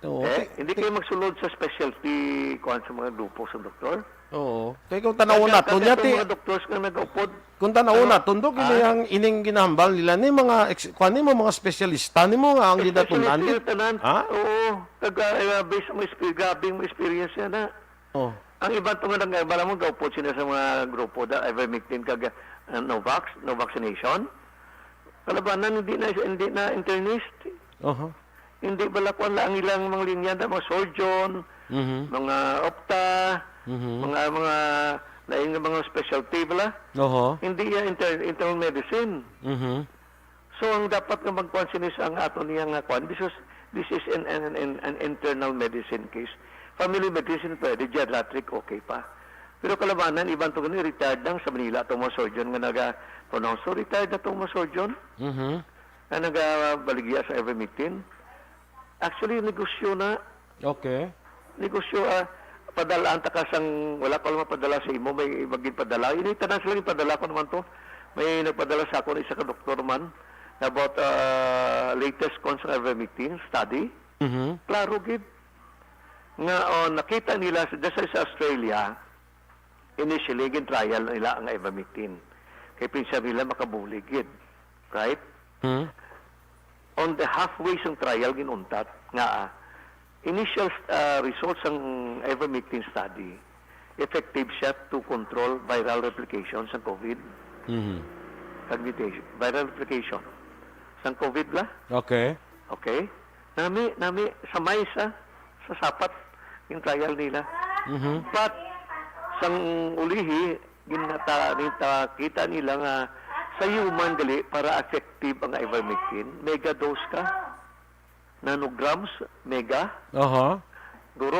Oo, Eh, ti-, hindi ti-, kayo magsulod sa specialty kuwan sa mga grupo sa doktor. Oo. Kaya kung tanawon Kaya nato niya, kasi ti-, itong mga doctors nga nag-upod, kung tanawon ano? nato, Doc, ini Ah? ang ining ginahambal nila ni mga ex-, kuwan ni mo, mga espesyalista ni mo nga ang Specialist ginatunan. yung tanan. Ha? Oo. Kag, ah, based mo exper-, grabe mo experience yan, ha? Oh. Ang iban to nga nag-, bala mo, gaupod sila sa mga grupo da, ivermectin kag, uh, Novax, no vaccination. Kalabanan, hindi na, hindi na internist. Oho. Hindi bala kuwan lang ang ilang mga linya na mga surgeon, Mhm. mga opta, Mhm. mga, mga lain nga mga specialty bala. Oho. Hindi yan inter-, internal medicine. Mhm. So, ang dapat nga magkuan sini sa ang ato niya nga kuan, this is, this is an, an, an, an internal medicine case. Family medicine pwede, geriatric okay pa. Pero kalabanan, iban to gani, retired lang sa Manila, itong mga surgeon nga naga-pronounce. So, retired na itong mga surgeon. Mhm. Nga nagabaligya sa ivermectin. Actually, negosyo na. Okay. Negosyo, ah, padalaan ta ka sang, wala ko lang mapadala sa imo, may maging padala. Ini tanan sila ipadala ko naman to. May nagpadala sa akon, isa ka doktor man, about, ah, latest kon sa ivermectin study. Mhm. Klaro gid nga, oh, nakita nila sa, sa, sa Australia, initially, gin-trial nila ang ivermectin. Kay pinsar nila makabulig gid. Right? Hmm. On the halfway sang trial, ginuntat nga, ah, initial, ah, results sang ivermectin study, effective siya to control viral replication sang COVID. Mhm. Kag mutation, viral replication sang COVID la. Okay. Okay? Nami, nami, samay sa, sa sapat yung trial nila. Mhm. But, sang ulihi, ginata-, ginta-, kita nila nga sa human gali para effective ang ivermectin, mega dose ka. Nanograms, mega. Aha. Guro,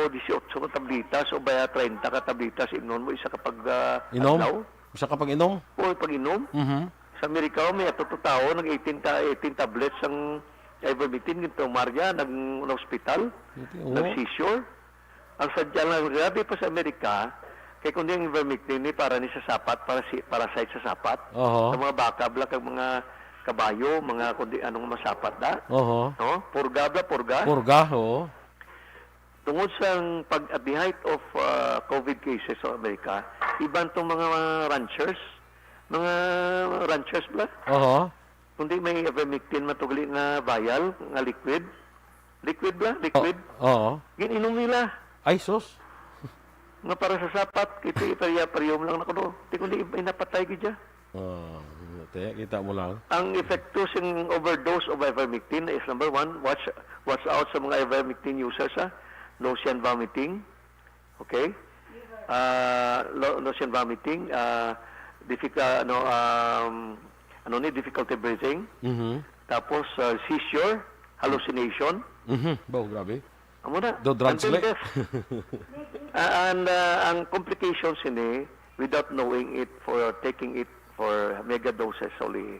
disiotso ka tablitas o baya treinta ka tablitas, imnon mo isa ka pag, ah, Inom? Adlaw. Isa ka pag-inom? O, pag-inom. Mhm. Sa Amerika, may ato to tao, nag eighteen ta-, eighteen tablets ang ivermectin, gintumarya, nag-, na-hospital, Ito, oo. Nag-seizure. Ang sadya lang, grabe pa sa Amerika, kay kundi ang ivermectin ni para ni sa sapat, para si, parasite sa sapat. Oho. Sa mga baka, bla, kag mga kabayo, mga kundi anong masapat da. Oho. No? Purga, bla, purga. Purga, oo. Tungod sa pag, at the height of, ah, COVID cases sa Amerika, iban tong mga ranchers, mga ranchers, bla. Oho. Kundi may ivermectin matugali nga vial, nga liquid. Liquid, bla? Liquid. O-, oo. Gin-inom nila. Ay, sus. Nga para sa sapat, kita ipariya-pariyom lang na kuno. Di kundi inapatay gid siya. Oh, te, kita mo lang. Ang epekto sing overdose of ivermectin is number one, watch, watch out sa mga ivermectin users, ha. Nausea and vomiting. Okay? Ah, lo-, nausea and vomiting, ah, diffic-, ah, ano, um, ano ni, difficulty breathing. Mhm. Tapos, ah, seizure, hallucination. Mhm. Ba, grabe. Amo na. Do drugs, And then like? death. Ah, and, ah, ang complications ini, without knowing it, for taking it for mega doses only,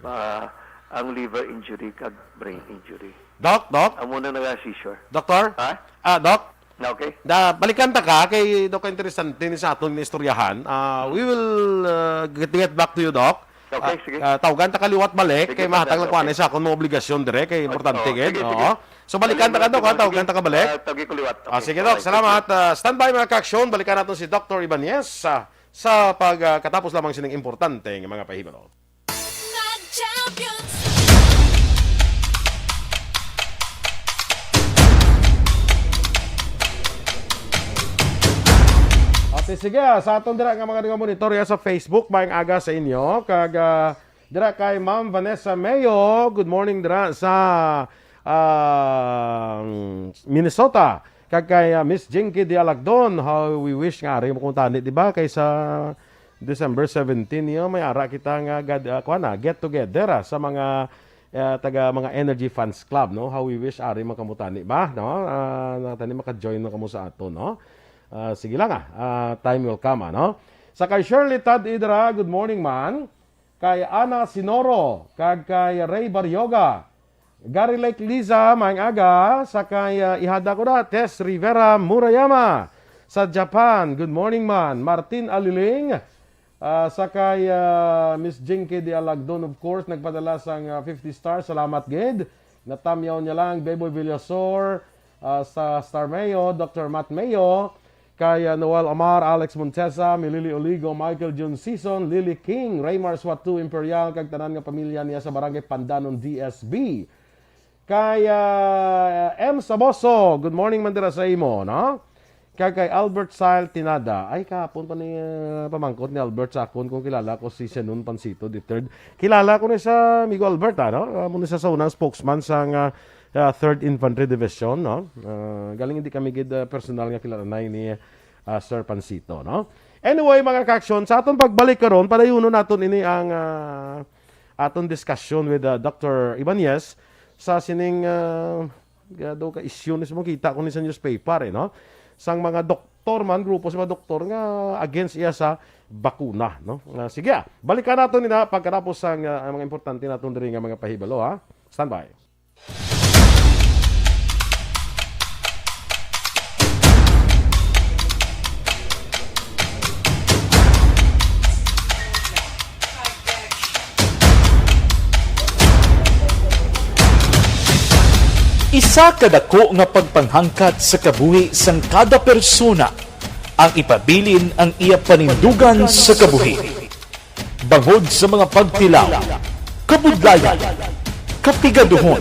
ah, ang liver injury kag brain injury. Doc, Doc? Amo na nga seizure. Doktor? Ha? Ah, Doc? Na, okay. Da, balikan ta ka kay do ka interesante ni sa aton istoryahan. Ah, we will, ah, get, get back to you, Doc. Okay, Ah, sige. ah, tawgan ta ka liwat balik Sige, kay mahatag lang okay. kuan sa akon mga obligasyon dire kay Oh, importante oh, gid. sige, Oo. sige. So, balikan ta ka, Sige, Doc, ha? sige. Tawgan ta ka balik. Ah, tawgi ko liwat. Ah, Okay, sige, Doc. okay, Salamat. sige. Ah, standby, mga ka-aksyon. Balikan naton si Doctor Ibanez, ah, sa pagkatapos lamang sining importante nga mga pahibalo. Mag-champions. Ate, sige, ah, sa aton dira nga mga nagmonitorya sa Facebook, maayong aga sa inyo. Kag, ah, dira kay Ma'am Vanessa Mayo, good morning dira sa, ah, Minnesota. Kag kay, ah, Miss Jinky Dialagdon, how we wish nga ari mo kung tani, di ba? Kay sa December seventeen niyo, may ara kita nga gad-, ah, kuwan na, get together, ah, sa mga, ah, taga mga Energy Fans Club, no? How we wish ari man kamo tani ba, no? Ah, na tani maka-join na kamo sa ato, no? Ah, sige lang, ah. Ah, time will come, ano? Sa kay Shirley Tad Idra, good morning, man. Kay Ana Sinoro, kag kay Ray Baryoga. Gary Lake Liza, maayong aga. Sa kay, ah, ihada ko na, Tess Rivera Murayama sa Japan. Good morning, man. Martin Aliling, ah, sa kay, ah, Miss Jinky de Alagdon, of course, nagpadala sang, ah, fifty stars. Salamat gid. Natamyaw niya lang, Beboy Villasor, ah, sa Star Mayo, Doctor Matt Mayo, kay, ah, Noel Omar, Alex Montesa, Milili Oligo, Michael Jun Season, Lily King, Raymar Suatu Imperial, kag tanan nga pamilya niya sa Barangay Pandanon, D S B. Kay, ah, M Saboso, good morning man dira sa imo, no? Kag kay Albert Sile Tinada. Ay, kahapon pa ni, ah, pamangkot ni Albert sa akon kung kilala ko si Senon Pancito the third. Kilala ko ni sa amigo Albert, ano? Amo ni sa, sa unang spokesman sa nga, ah, Third Infantry Division, no? Ah, galing hindi kami gid, ah, personal nga kilalanay ni, ah, Sir Pancito, no? Anyway, mga ka-aksyon, sa aton pagbalik karon, padayunon naton ini ang, ah, aton discussion with, ah, Doctor Ibanez sa sining, ah, Gado ka isyu ni sa mo, kita ko ni sa newspaper, eh, no? Sang mga dok-, doktor man, grupo sa mga doktor nga against iya sa bakuna, no? Ah, sige, ah. Balikan nato nina pagkatapos sang, ah, ang mga importante naton diri nga mga pahibalo, ha? Standby. Isa ka dako nga pagpanghangkat sa kabuhi sang kada persona ang ipabilin ang iya panindugan sa kabuhi. Bangod sa mga pagtilaw, kabudlayan, kapigaduhon,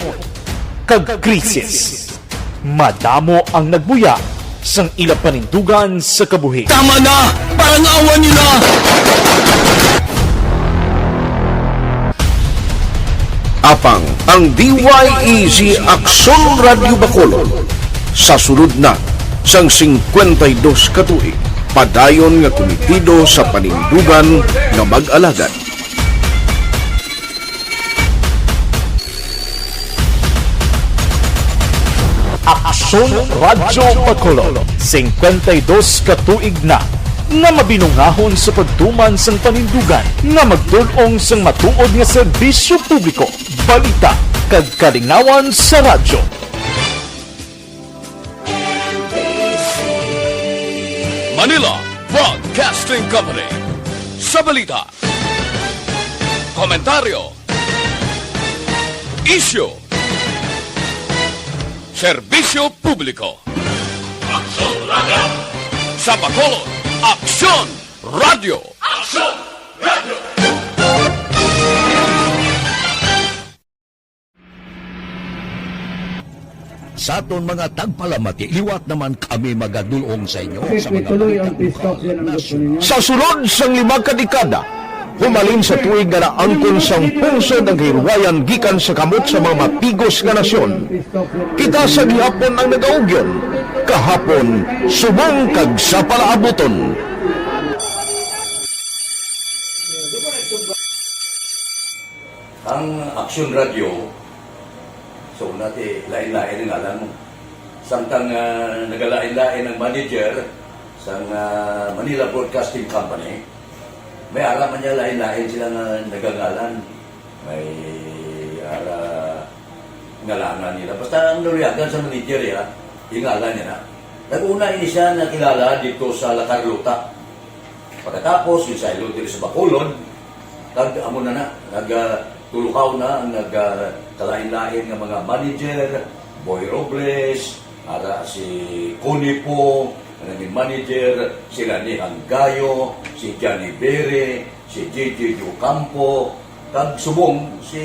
kag krisis, madamo ang nagbuya sang ila panindugan sa kabuhi. Tama na! Parang awa niyo na! Apang ang D Y E Z Aksyon Radyo Bacolod sa sulod na sang singkwenta y dos ka tuig, padayon nga kumitido sa panindugan nga mag-alagad. Aksyon Radyo Bacolod, singkwenta y dos ka tuig na nga mabinungahon sa pagtuman sang panindugan nga magdul-ong sang matuod nga serbisyo publiko, balita, kag kalingawan sa radyo. Manila Broadcasting Company. Sa balita, komentaryo, isyu, serbisyo publiko. Aksyon Radyo. Sa Bacolod, Aksyon Radyo. Aksyon Radyo. Sa aton mga tagpalamati, liwat naman kami magadulong sa inyo sa mga balita bukaw nga nasyon. Sa sulod sang lima ka dekada, humalin sa tuig nga naangkon sang pungsod ang kahilwayan gikan sa kamot sa mga mapigos nga nasyon. Kita sa gihapon ang nagaugyon, kahapon, subong kag sa palaabuton. Ang Aksyon Radyo, so, una ti, lain-lain ang ngalan mo. Samtang, ah, nagalain-lain ang manager sang, ah, Manila Broadcasting Company, may ara man niya lain-lain sila nga nagangalan. May ara ngalanan nila. Basta ang naluyagan sa manager, ya, yung ngalan niya na. Nag-una ini siya nakilala dito sa La Carlota. Pagkatapos, yung sa Ilog diri sa Bacolod, kag amo na na, nag, ah, tulukaw na ang nag, ah, kalain-lain nga mga manager, Boy Robles, ara si Connie po, nga naging manager, sila ni Hanggayo, si Johnny Bere, si J J Ocampo, kag subong si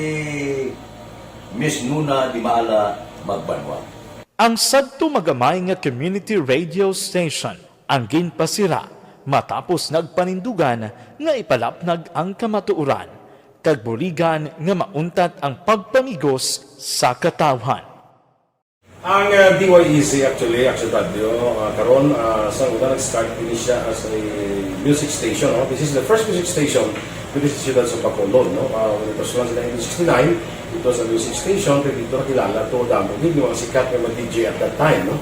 Miss Nuna Di Maala Magbanwa. Ang sadto magamay nga community radio station ang ginpasira matapos nagpanindugan nga ipalapnag ang kamatuoran, kag buligan nga mauntat ang pagpamigos sa katawhan. Ang, ah, D Y E Z, actually, Action Radio, ah, karon, ah, sa una nag-start ini siya as a music station, no? This is the first music station diri sa siyudad sa Bacolod, no? Ah, when it was launched in nineteen sixty-nine, it was a music station, kay dito nakilala to, damo gid yung mga sikat nga mga D J at that time, no?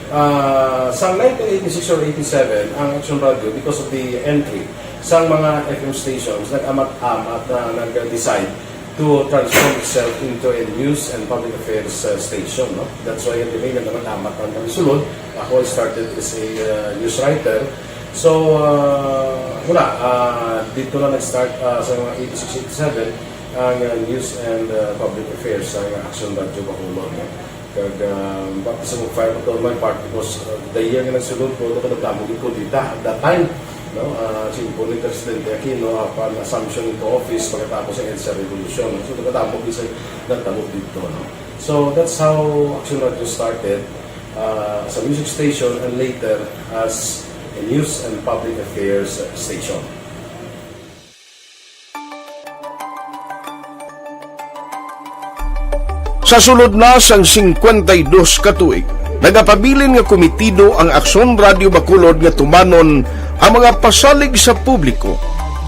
Ah, sa nineteen eighty-six or eighty-seven, ang Action Radio, because of the entry sa mga F M stations, nag-amat-amat na nag-decide to transform itself into a news and public affairs, uh, station, no? That's why the name naman, Amat ang kami sulod. Ako, I started as a, uh, news writer. So, uh, wala, uh, dito na nag-start, uh, sa mga eighty-six, eighty-seven, ang, uh, news and, uh, public affairs sa Action Radio Bacolod, no? Kag, ah, baptism of fire pa to my part because, ah, the year nga nagsulod ko, ito kadamo gid ko dita at that time, no? Ah, si Impo ni Presidente Aquino, upon assumption into office, pagkatapos ng EDSA Revolution, no? So, kadamo gid sa nagtabo dito, no? So, that's how Action Radio started, ah, as a music station and later as a news and public affairs station. Sa sulod na sang singkwenta y dos ka tuig, nagapabilin nga komitido ang Aksyon Radio Bacolod nga tumanon ang mga pasalig sa publiko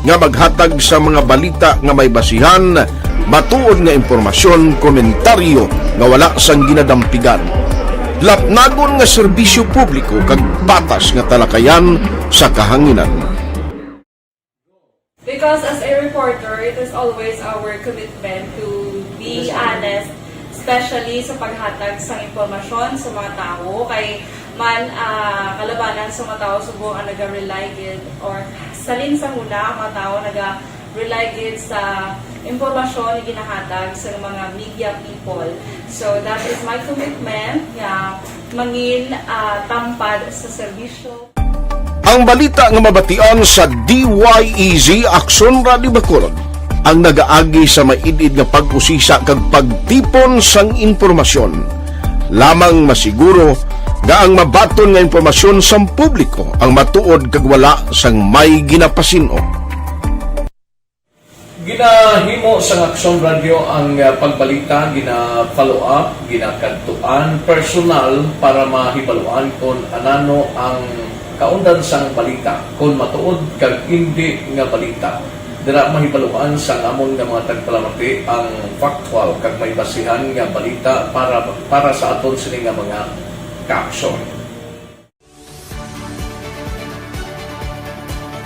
nga maghatag sa mga balita nga may basihan, matuod nga impormasyon, komentaryo nga wala sang ginadampigan. Lapnagon nga serbisyo publiko kag patas nga talakayan sa kahanginan. Because as a reporter, it is always our commitment to be honest, especially sa paghatag sa impormasyon sa mga tawo. Kay man, ah, kalabanan sa mga tawo subong ang naga-rely gid or salin sa huna ang mga tawo naga-rely gid sa impormasyon nga ginahatag sa mga media people. So that is my commitment nga mangin ah, tampad sa serbisyo. Ang balita nga mabatian sa D Y E Z Aksyon Radyo Bacolod ang nagaagi sa maid-id nga pag-usisa kag pagtipon sang impormasyon. Lamang masiguro nga ang mabaton nga impormasyon sang publiko ang matuod kag wala sang may ginapasin-o. Ginahimo sang Aksyon Radyo ang ah, pagbalita, gina-follow up, ginakadtuan personal para mahibaluan kon anano ang kaundan sang balita, kon matuod kag indi nga balita. Dira mahibaluan sang amon nga mga tagpalamati ang factual kag may basihan nga balita para para sa aton sini nga mga kaaksyon.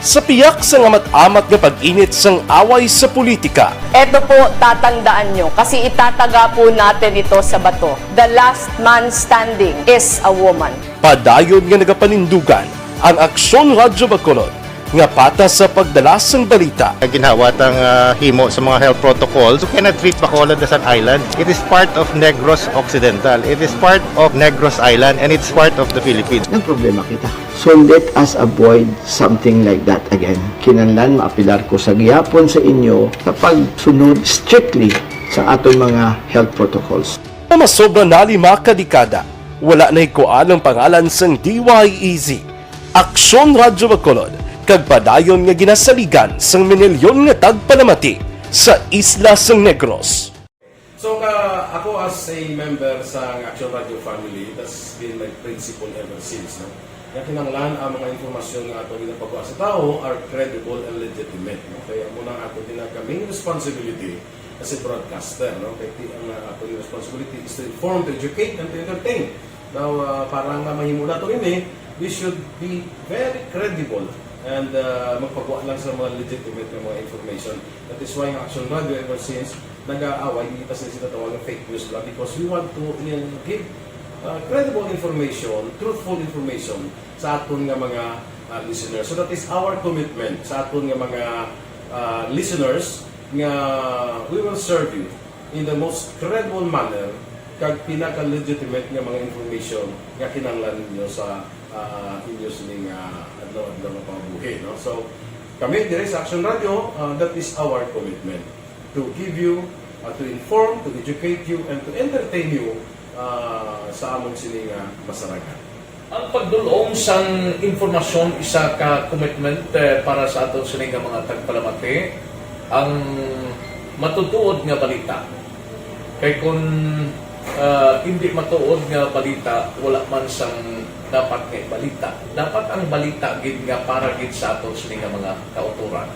Sa piyak sang amat-amat nga pag-init sang away sa politika, Eto po, tatandaan nyo, kasi itataga po natin ito sa bato. The last man standing is a woman. Padayon nga nagapanindugan ang Aksyon Radyo Bacolod nga patas sa pagdala sang balita. Ginhawat ang ah, himo sa mga health protocols. You cannot treat Bacolod as an island. It is part of Negros Occidental. It is part of Negros Island and it's part of the Philippines. Nagproblema kita. So let us avoid something like that again. Kinahanglan maapilar ko sa gihapon sa inyo sa pagsunod strictly sa aton mga health protocols. Nga masobra na lima ka dekada, wala nahikuan ang pangalan sang D Y E Z, Aksyon Radyo Bacolod, kag padayon nga ginasaligan sang minilyon nga tagpalamati sa isla sang Negros. So ka ako as a member sa Action Radio family, that's been my principle ever since, no? Nga kinahanglan ang mga impormasyon nga ato ginapagawa sa tawo are credible and legitimate, no? Kaya mo nang ato gina ka main responsibility as a broadcaster, no? Kay ti ang uh, ato responsibility is to inform, to educate, and to entertain. Now, uh, para nga mahimo nato ini, we should be very credible and uh, magpagawa lang sa mga legitimate nga mga information. That is why ang Action Radio ever since nag-aaway, hindi pa sila sinatawag ng fake news lang because we want to uh, give uh, credible information, truthful information sa aton nga mga uh, listeners. So that is our commitment sa aton nga mga uh, listeners nga we will serve you in the most credible manner kag pinaka-legitimate nga mga information nga kinahanglan ninyo sa uh, inyo sining uh, adlaw-adlaw nga pangabuhi, no? So kami diri sa Action Radio, uh, that is our commitment to give you, uh, to inform, to educate you, and to entertain you uh, sa amon sini nga masaragan. Ang pagdul-ong sang impormasyon isa ka commitment eh, para sa aton sini nga mga tagpalamati ang matutuod nga balita. Kay kun uh, hindi matuod nga balita, wala man sang dapat nga balita. Dapat ang balita gid nga para gid sa aton sini nga mga kauturan.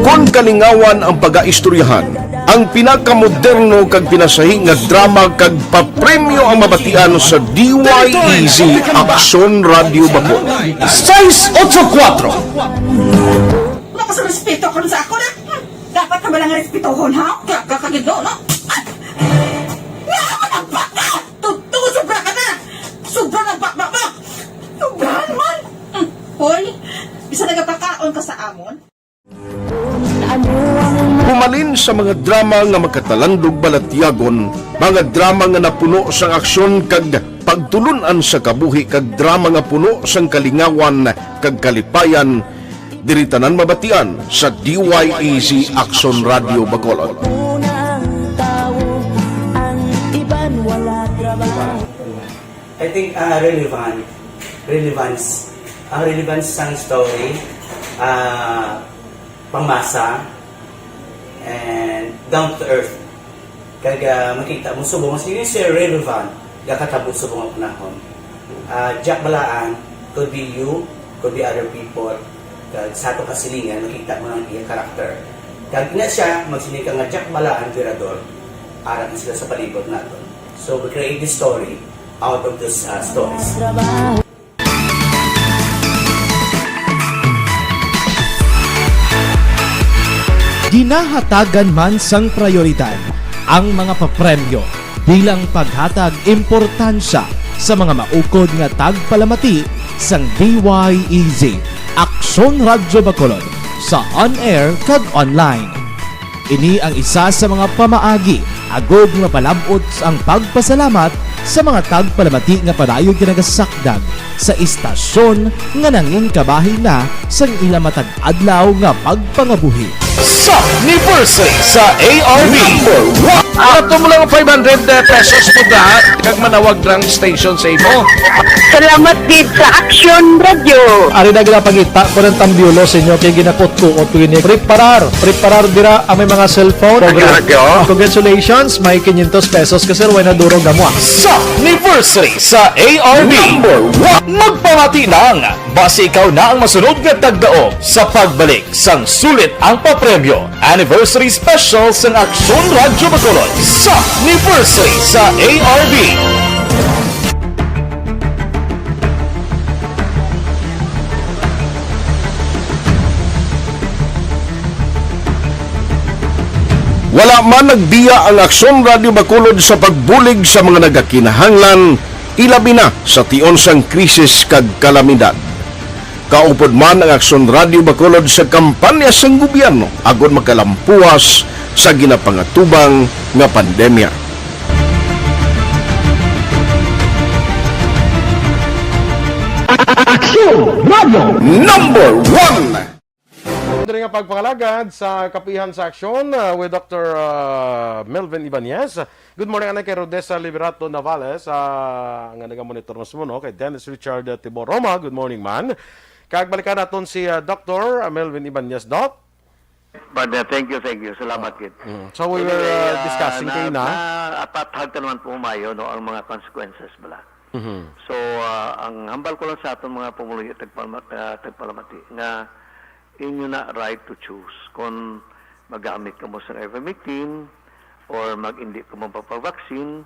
Kon kalingawan ang pagaistoryahan, ang pinakamoderno kag pinasahi nga drama kag papremyo ang mabatian sa D Y E Z Aksyon Radio Bacolod. Sais otso kuwatro. Wala ka sa respeto karon sa ako na. Dapat ka ba lang respetohon, ha? Kaya ka kagid, no? Nga ako nagbaka! Totoo, sobra ka na! Sobra na baba mo! Sobra naman! Hmm. Hoy, bisa nagapakaon ka sa amon? Humalin sa mga drama nga magkatalandog balatyagon, mga drama nga napuno sang aksyon kag pagtulun-an sa kabuhi kag drama nga puno sang kalingawan kag kalipayan, diri tanan mabatian sa D Y E Z Aksyon Radio Bacolod. I think uh, relevant, relevance, ang relevance sang story, uh, pangmasa, and down to earth. Kag uh, makita mo subong mas yun siya relevant, gakatabo subong ang panahon. Uh, Jack Balaan could be you, could be other people. Kag sa ato kasilingan, makita mo ang iyang karakter. Kag ina siya, magsiling ka nga, "Diak bala ang tirador," aram sila sa palibot naton. So, we create this story out of those, uh, stories. Ginahatagan man sang prayoridad ang mga papremyo bilang paghatag importansya sa mga maukod nga tagpalamati sang D Y E Z, Aksyon Radyo Bacolod, sa on-air kag online. Ini ang isa sa mga pamaagi agod nga mapalab-ot ang pagpasalamat sa mga tagpalamati nga padayon nga nagasakdag sa istasyon nga nangin kabahin na sang ila matag adlaw nga pagpangabuhi. Sa anniversary sa A R B. Number one. Ato mo lang five hundred pesos mo da, kag manawag lang station sa imo. Salamat gid sa Action Radio. Ari na ginapangita ko ng tambyulo sa inyo kay ginakutkuot ko ini. Preparar, preparar dira ang may mga cellphone. Ang radyo. Congratulations, may quinientos pesos ka, sir, way na duro gamwa. Sa anniversary sa A R B. Number one. Magpamati lang. Basi ikaw na ang masunod nga tagdaog sa pagbalik sang sulit ang papremyo. Anniversary Special sang Aksyon Radyo Bacolod sa anniversary sa A R B. Wala man nagbiya ang Aksyon Radyo Bacolod sa pagbulig sa mga nagakinahanglan, ilabi na sa tion sang krisis kag kalamidad. Kaupod man ang Aksyon Radyo Bacolod sa kampanya sang gobyerno agod makalampuas sa ginapangatubang nga pandemya. Aksyon Radyo Number One. Diri nga pagpangalagad sa Kapihan sa Aksyon, uh, with Doctor, uh, Melvin Ibanez. Good morning, anay kay Rodessa Liberato Navales, uh, nga nagamonitor mo, no? Kay Dennis Richard, uh, Tibor Roma. Good morning, man. Kag balikan naton si, uh, Doctor Melvin Ibanez, Doc. But, uh, thank you, thank you. Salamat, kid. Mm. So, we were, Anyway, uh, uh, discussing na, kaina. na, apat hagta naman po humayo, no, ang mga consequences bala. Mhm. So, uh, ang hambal ko lang sa aton mga pumuluyo, tagpalma-, uh, tagpalamati, nga inyo na right to choose kung magamit kamo sa ivermectin or mag-, hindi kamo papavaccine.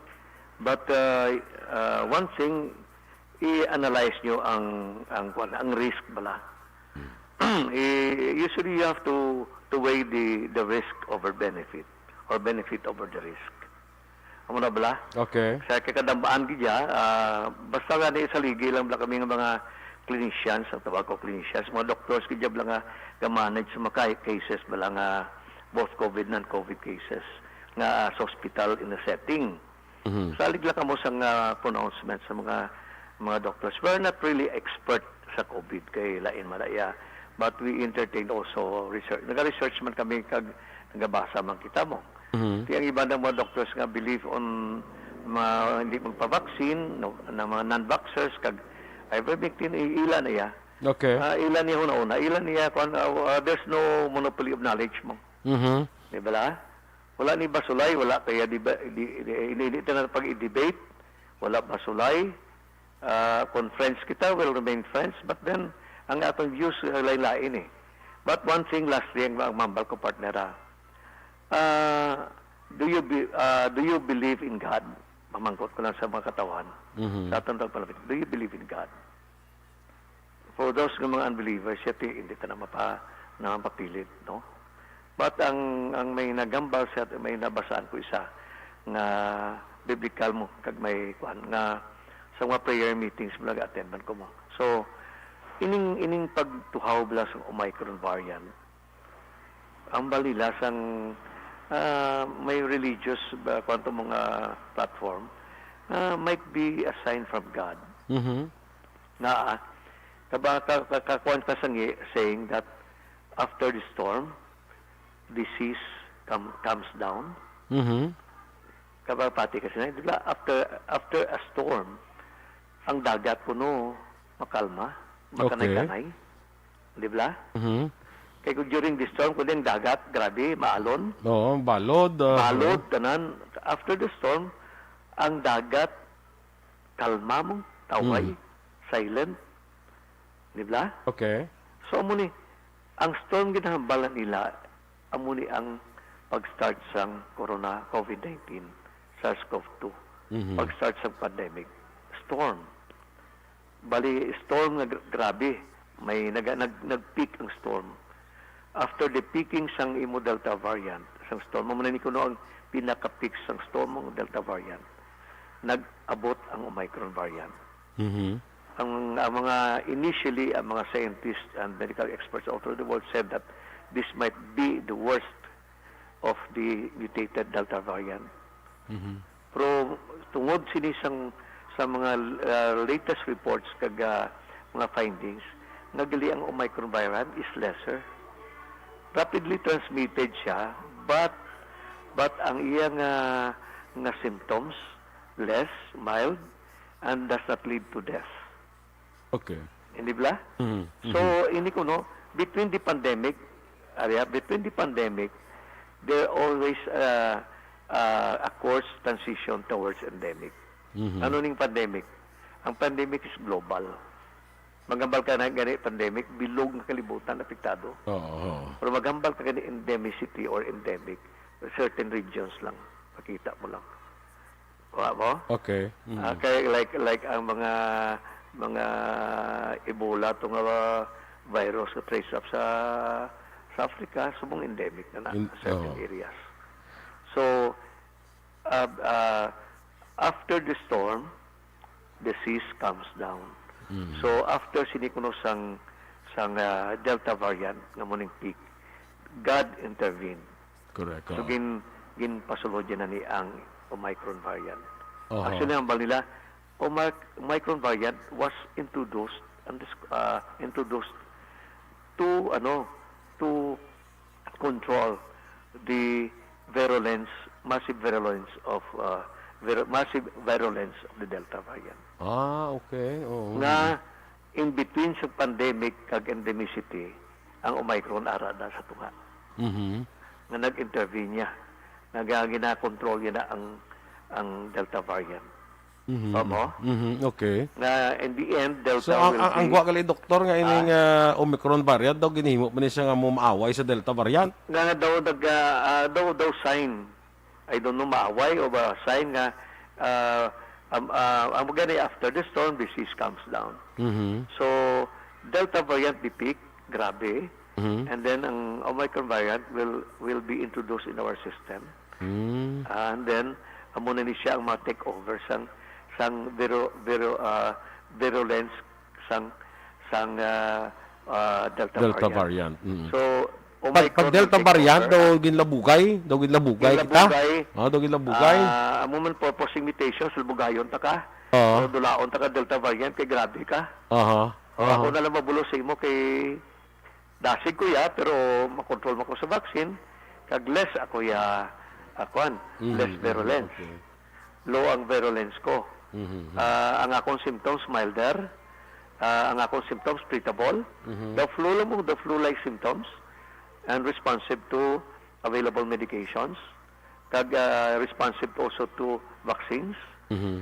But, uh, uh, one thing, i-analyze nyo ang, ang, kwan, ang risk bala. I-, usually, you have to, to weigh the, the risk over benefit or benefit over the risk. Amo na bala? Okay. Sa kakadambaan gid ya, ah, basta gani sa ligi lang bala kami nga mga clinicians, ang tawag ko clinicians, mga doctors gid ya bala nga ga-manage sa mga ca-, cases bala nga both COVID, non-COVID cases nga, ah, sa hospital in a setting. Mhm. Salig lang kamo sa nga pronouncement sa mga, mga doctors. We're not really expert sa COVID kay lain man na iya. But we entertain also research. Naga-research man kami kag nagabasa man kita mo. Mhm. Ti ang iban nga mga doctors nga believe on ma-, hindi magpa-vaccine, no, na mga non-vaxxers, kag ivermectin, i-, ila na iya. Okay. Ah, ila niya huna-huna. Ila niya, kwan, ah, ah, there's no monopoly of knowledge mo. Mhm. Di ba la? Wala ni basulay, wala kaya di ba, di, di, hindi, hindi tanan pag-i-debate. Wala basulay. Ah, kung friends kita, we'll remain friends. But then, ang atong views, ah, lain-lain eh. But one thing, lastly, ang, ang mambal ko, partner, ah. Ah, do you be-, ah, do you believe in God? Mamangkot ko lang sa mga katawan. Mhm. Sa atong tagpalapit, do you believe in God? For those nga mga unbelievers, siya ti-, hindi ta na mapa-, na mapapilit, no? But ang, ang may nagambal siya, may nabasaan ko isa nga biblical mo, kag may kuan nga sa mga prayer meetings mo nag-attend man ko mo. So, ining, ining pagtuhaw bala sa Omicron variant, ang balila sang, ah, may religious ba, kwanto mga platform, ah, might be a sign from God. Mhm. Nga, ah, kaba-, ka-, ka-, kakuan ka sa ngi-, saying that after the storm, disease come, comes down. Mhm. Kabapati kasi na, di ba? After, after a storm, ang dagat puno makalma, Okay. makanay-kanay. Di ba? Mhm. Kay kung during the storm, kung ang dagat, grabe, maalon. Oo, balod, ah, Balod, tanan. After the storm, ang dagat, kalma mo, taway, Mm. silent. Di ba? Okay. So, amo ni, ang storm ginahambal nila, Amo ni ang pag-start sang corona, COVID nineteen, SARS-CoV two. Mhm. Pag-start sang pandemic, storm. Bali, storm nga gra-, grabe. May nag-, nag-, nag-peak ang storm. After the peaking sang imo Delta variant, sang storm, amo na ni kuno ang pinaka-peak sang storm ang Delta variant. Nag-abot ang Omicron variant. Mhm. Ang, ang mga, initially, ang mga scientists and medical experts all over the world said that this might be the worst of the mutated Delta variant. Mhm. Pero tungod sini sang, sa mga, uh, latest reports kag, uh, mga findings, nga gali ang Omicron variant is lesser. Rapidly transmitted siya, but, but ang iya nga, nga symptoms, less, mild, and does not lead to death. Okay. Hindi bala? Mhm, So, mhm. ini kuno, between the pandemic, area, between the pandemic, there always, uh, uh, occurs transition towards endemic. Mhm. Ano ning pandemic? Ang pandemic is global. Maghambal ka na gani pandemic, bilog nga kalibutan apektado. Oo, oo. Pero maghambal ka gani endemicity or endemic, certain regions lang, makita mo lang. Wa mo? Okay. Mm. Ah, kay like, like ang mga, mga Ebola to nga virus nga trace up sa, sa Africa, subong endemic na na In-, certain oo. areas. So, uh, uh, after the storm, the seas comes down. Mm. So, after sini kuno sang, sang, uh, Delta variant nga mo ning peak, God intervened. Correct, So, oo. gin-, ginpasulod niya na ni ang Omicron variant. Aha. Actually, hambal nila, Omic-, Omicron variant was introduced and dis-, uh, introduced to, ano, to control the virulence, massive virulence of, uh, vir-, massive virulence of the Delta variant. Ah, okay. Oo. Nga, in between sa pandemic kag endemicity, ang Omicron ara na sa tunga. Mhm. Nga nag-intervene niya. Nga ginakontrol niya na ang, ang Delta variant. Mhm. Tama? Mhm, okay. Nga in the end, Delta So, ang, will ang, ang be gwa gali, doktor, nga ining, Ah. ah, Omicron variant daw, ginhimo pa ni siya nga mo maaway sa Delta variant? Nga, nga daw nag, ah, ah, daw, daw sign. I don't know, maaway o ba sign nga, ah, um, ah, ang gani, after the storm, the seas comes down. Mhm. So, Delta variant the peak, grabe. Mhm. And then, ang Omicron variant will, will be introduced in our system. Mm. Ah, and then, amo na ni siya ang mga take over sang, sang viru-, viru-, ah, virulence sang, sang, ah, ah, Delta Delta variant. variant, mm. So, Pag, pag Omicron Delta will take variant, over, daw ah. ginlabugay, daw ginlabugay kita. Ginlabugay. Ah, daw ginlabugay. Ah, amo man purpose sing mutations, labugayon ta ka. Oo. So, dulaon ta ka Delta variant, kay grabe ka. Aha, So, ako aha. na lang mabulos sa imo kay dasig ko ya, pero makontrol man ko sa vaccine, kag less ako ya, ah, kuwan, Mhm, less mhm, virulence. okay. Low ang virulence ko. Mhm, mhm. Ah, ang akong symptoms milder, ah, ang akong symptoms treatable. Mhm. The flu lang mo, the flu-like symptoms, and responsive to available medications, kag, ah, responsive also to vaccines, Mhm.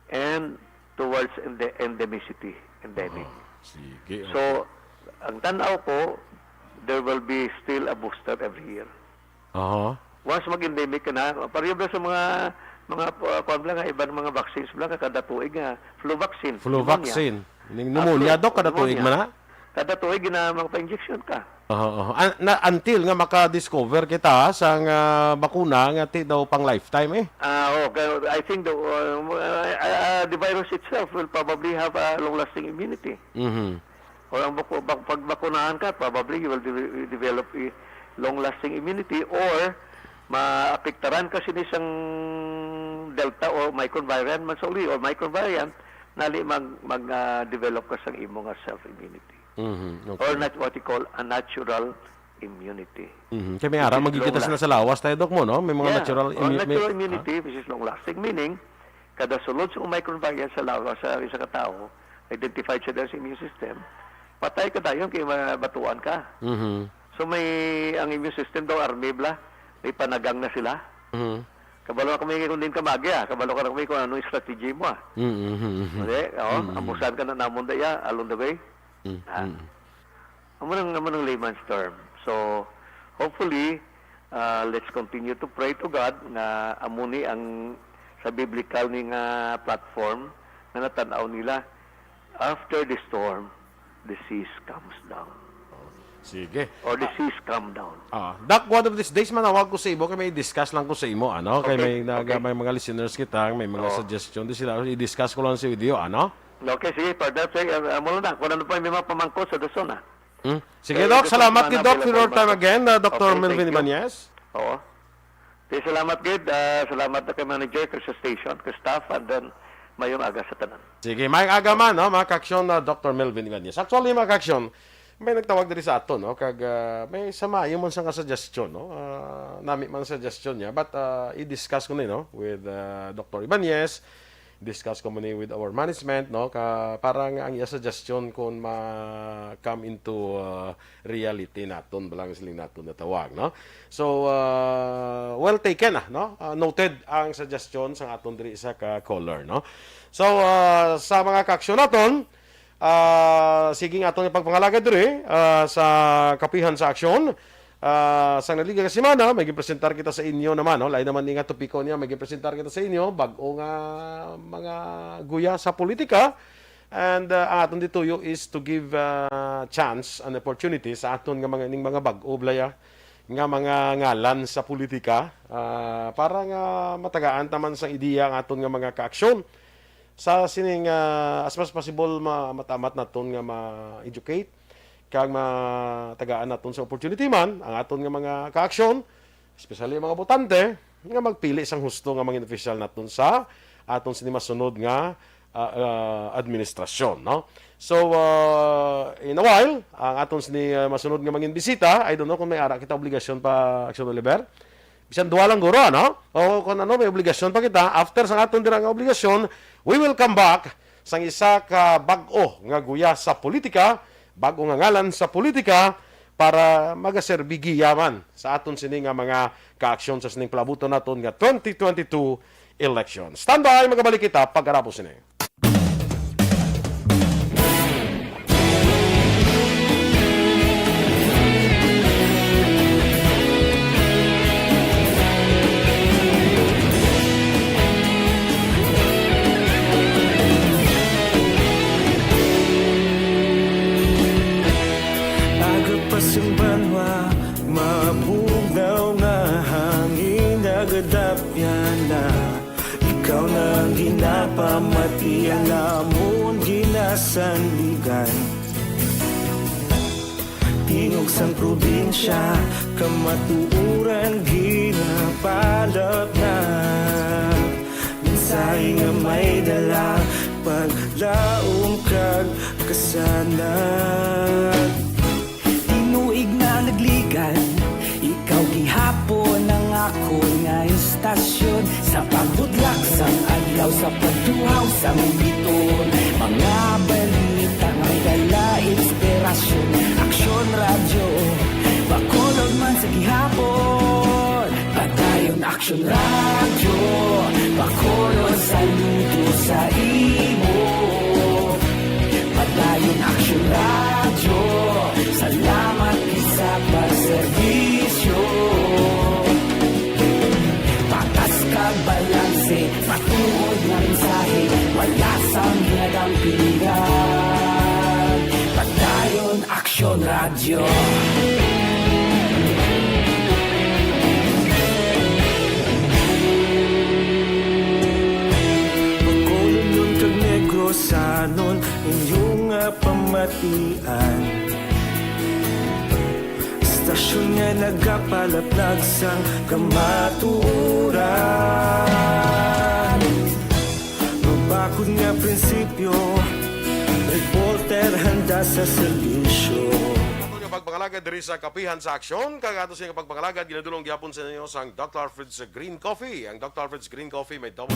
and towards ende-, endemicity, endemic. Oh, sige, So, okay. ang tan-aw ko, there will be still a booster every year. Aha. Once mag-endemic ka na, pareho ba sa mga, mga, uh, kuwan lang, nga iban mga vaccines lang, kada tuig nga flu vaccine, Flu pneumonia. vaccine. Ning Ah, pneumonia, flu, Doc, kada tuig pneumonia. man na? Kada tuig na magpa-injection ka. Aha, aha. An-, na, until nga maka-discover kita sang, ah, bakuna nga ti daw pang lifetime, eh. Ah, oh, kaya I think the, uh, uh, uh, the virus itself will probably have a long-lasting immunity. Mhm. Or ang baku-, bak-, pag bakunahan ka, probably you will de-, develop a long-lasting immunity or maapektaran ka sini sang Delta or Omicron variant man sa uli or Omicron variant, nali mag, mag, ah, develop ka sang imo nga self-immunity. Mhm, Or okay. nat-, what you call a natural immunity. Mhm. Kay may ara Which is magigita long sila la- sa lawas tayo, Doc, mo, no? May mga Yeah. natural Oh, immu-, may natural ah. immunity, which is long-lasting. Meaning, kada sulod sa Omicron variant sa lawas sa isa ka tawo, identified siya dahil sa immune system, patay ka dayon kay mabatuan ka. Mhm. So, may, ang immune system daw, army bala, may panagang na sila. Mhm. Kabalo na kami kung din ka magi, ah. Kabalo ka na kami kung anong strategy mo, ah. Mhm, mhm, mhm. Hindi, oh, Mhm. amusan ka na namon daya along the way. Mm, Ah. mm. Amo nang, amo nang layman's term. So, Hopefully, uh, let's continue to pray to God nga amo ni ang sa biblical ni nga platform nga natan-aw nila, "After the storm, the seas comes down." Sige. Or the seas come down. Ah, Doc, one of these days manawag ko sa imo kay may discuss lang ko sa imo, ano? Kay Okay, may naga, okay. may mga listeners kita, may mga Oo. suggestion di sila, i-discuss ko lang sa video, ano? Okay, sige, Father. Sige, uh, mula na. Kung ano pa yung mga pamangko sa Dusona. Hmm? Sige, Eh, Doc, gusto salamat ko ni na Doc for your available time ba? Again, uh, Doctor Okay, Melvin thank you. Ibanez. Oo. Sige, salamat, good. Ah, salamat na kay manager, kay sa station, kay staff, and then mayong aga sa tanan. Sige, may aga man, no, mga kaaksyon na Doctor Melvin Ibanez. Actually, mga kaaksyon, may nagtawag diri sa ato, no, kag ah, may sama yung man sa nga suggestion, no, ah, nami man suggestion niya, but ah, i-discuss ko ni, no, with ah, Doctor Ibanez, discuss ko man ni with our management, no, ka para nga ang iya suggestion kung ma-come into ah, reality naton, balang siling naton na tawag, no. So ah, well taken, ah, no. Ah, noted ang suggestion sa aton diri sa ka caller, no. So ah, sa mga kaaksyon naton, ah, sige nga aton pagpangalagad diri ah, sa kapihan sa aksyon. Ah, sa naliga nga semana, may gipresentar kita sa inyo naman, no? Lain naman ni nga topiko niya, may gipresentar kita sa inyo, bag-o nga mga guya sa politika. And ah, ang aton dituyo is to give ah, chance and opportunity sa aton nga mga ning mga bag-o blaya nga mga ngalan sa politika ah, para nga matagaan taman sa ideya ang aton nga mga kaaksyon sa sining ah, as much possible ma matamat naton nga ma-educate kag matagaan naton sa opportunity man ang aton nga mga kaaksyon, especially ang mga botante, nga magpili sang husto nga mga opisyal naton sa aton sini masunod nga ah, ah, administrasyon, no? So, ah, in a while, ang aton sini ah, masunod nga mangin bisita, I don't know kung may ara kita obligasyon pa, Aksyon Oliver. Bisan duha lang guro, ano? O kung ano, may obligasyon pa kita. After sang aton dira nga obligasyon, we will come back sang isa ka bag-o nga guya sa politika, bag-o nga ngalan sa politika, para magaserbi giya man sa aton sini nga mga kaaksyon sa sining palabuton naton nga twenty twenty-two election. Standby, magabalik kita pagkatapos sini. Aga pa sing banwa, mabugnaw nga hangin, nagadapyan na. Ikaw na ang ginapamati, ang amon ginasandigan. Tingog sang probinsya, kamatuoran ginapalapnap. Mensahe nga may dala, paglaom kag kasanag. Tinuig na nagligan, ikaw gihapon ang akon nga istasyon. Sa pagbudlak sang adlaw, sa pagtuhaw sang biton, mga balita may dala inspirasyon. Aksyon Radyo, Bacolod man sa gihapon. Padayon Aksyon Radyo, Bacolod, saludo sa imo. Padayon Aksyon Radyo, salamat gid sa pagserbisyo. Patas kag balanse, matuod nga mensahe, wala sang ginadampigan. Padayon Aksyon Radyo. Bacolodnon kag Negrosanon, inyo nga pamatian. Istasyon nga nagapalaplag sang kamatuoran. Mabakod nga prinsipyo, reporter handa sa serbisyo. Ato nga pagpangalagad diri sa Kapihan sa Aksyon, kag ato siya nga pagpangalagad ginadulong gihapon sa inyo sang Doctor Alfred's Green Coffee. Ang Doctor Alfred's Green Coffee may double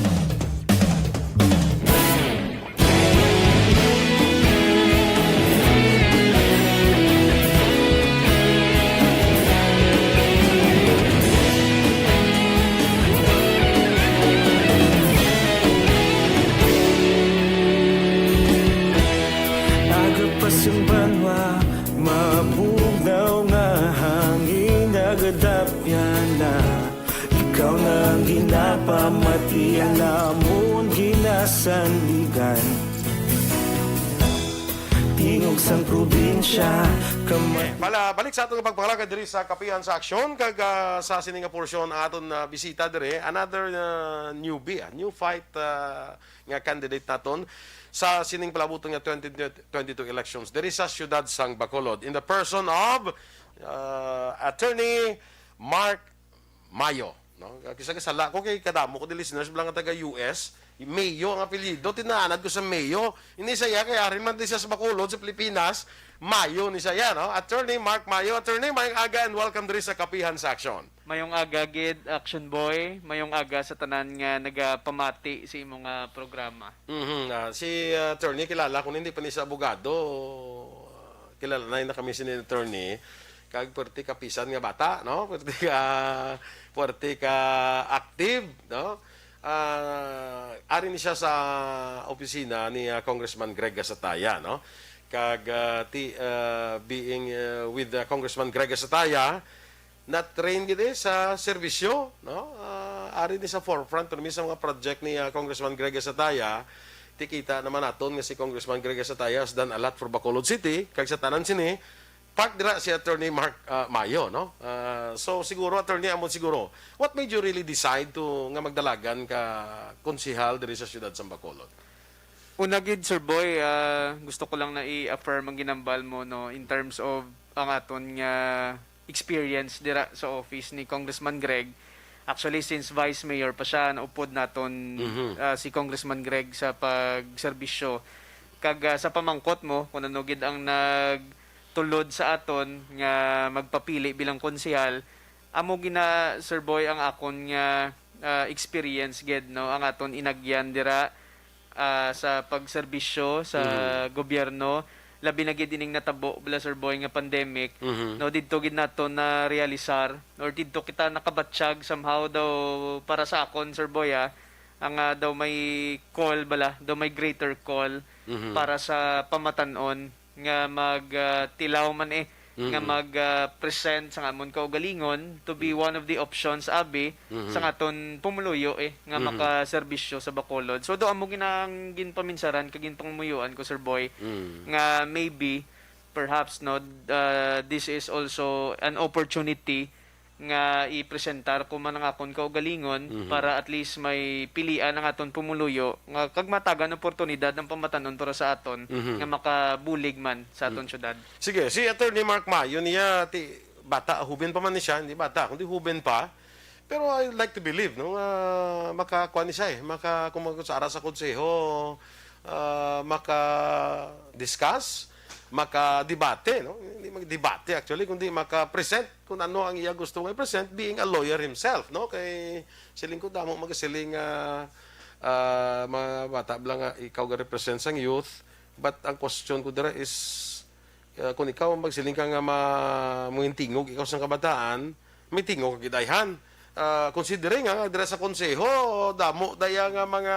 Aga pa sing banwa, mabugnaw nga hangin, Sandigan. Tingog sang probinsya, kamay. Bala, balik sa atong pagpangalagad diri sa Kapihan sa Aksyon, kag ah, sa sini nga portion ang aton ah, bisita diri, another ah, newbie, ah, new fight ah, nga candidate naton sa sining palabuton nga twenty twenty-two elections diri sa siyudad sang Bacolod, in the person of ah, Attorney Mark Mayo, no? Kisa kasala ko kay kadamo ko di listeners bala nga taga U S. Mayo ang apelyido, tinaanad ko sa Mayo. Ini siya kay ari man di siya sa Bacolod sa Pilipinas. Mayo ni siya, no? Attorney Mark Mayo. Attorney, mayong aga and welcome diri sa Kapihan sa Aksyon. Mayong aga gid, Action Boy. Mayong aga sa tanan nga nagapamati sa imo nga programa. Mhm. Ah, si ah, Attorney, kilala ko na, hindi pa ni sa abogado. Ah, kilala na na kami si Attorney. Kag puwerte ka pisan nga bata, no? Puwerte ka, puwerte ka active, no? Ah, ari ni siya sa opisina ni ah, Congressman Greg Gasataya, no? Kag ah, ti, ah, being ah, with ah, Congressman Greg Gasataya, na-train gid eh sa serbisyo, no? Ah, ari ni sa forefront permi sa mga project ni ah, Congressman Greg Gasataya. Ti kita naman naton nga si Congressman Greg Gasataya has done a lot for Bacolod City, kag sa tanan sini, part dira si Attorney Mark ah, Mayo, no? Ah, so siguro, Attorney, amon siguro, what made you really decide to nga magdalagan ka konsehal diri sa siyudad sang Bacolod? Una gid, Sir Boy, ah, gusto ko lang na i-affirm ang ginambal mo, no, in terms of ang aton nga experience dira sa office ni Congressman Greg. Actually, since Vice Mayor pa siya, naupod naton Mhm. ah, si Congressman Greg sa pagserbisyo. Kag ah, sa pamangkot mo kung ano gid ang nagtulod sa aton nga magpapili bilang konsehal, amo gina, Sir Boy, ang akon nga ah, experience gid, no, ang aton inagyan dira ah, sa pagserbisyo sa Mhm. gobyerno, labi na gid ining natabo bala, Sir Boy, nga pandemic, Mhm. no, didto gid nato na realisar or didto kita nakabatyag somehow daw para sa akon, Sir Boy, ah, ang ah, daw may call bala, daw may greater call Mhm. para sa pamatan-on nga mag ah, tilaw man eh nga Mhm. mag ah, present sang amon kaugalingon to be one of the options abi Mhm. sang aton pumuluyo eh nga Mhm. makaserbisyo sa Bacolod. So do amo ginang ginpaminsaran kag ginpangumuyuan ko, Sir Boy, Mm. nga maybe perhaps, no, uh, this is also an opportunity nga i-presentar ko man ang akon kaugalingon Mhm. para at least may pilian ang aton pumuluyo nga kag matagan oportunidad ang pamatan-on para sa aton Mhm. nga makabulig man sa aton syudad. Sige, si Attorney Mark Mayo niya, ti, bata, huben pa man ni siya, hindi bata, kundi huben pa. Pero I like to believe, no, nga makakuha ni siya eh, maka, kung mag-, sa ara sa konseho, ah, maka-discuss, maka-debate, no? Hindi mag-debate actually, kundi maka-present kung ano ang iya gusto nga i-present, being a lawyer himself, no? Kay siling ko, damo magasiling nga ah, mga bata bala nga ikaw ga-represent sang youth, but ang question ko dira is, ah, kung ikaw magsiling ka nga ma-, mangintingog ikaw sang kabataan, may tingog ka gid ayhan. Ah, considering nga dira sa konseho, damo daya nga mga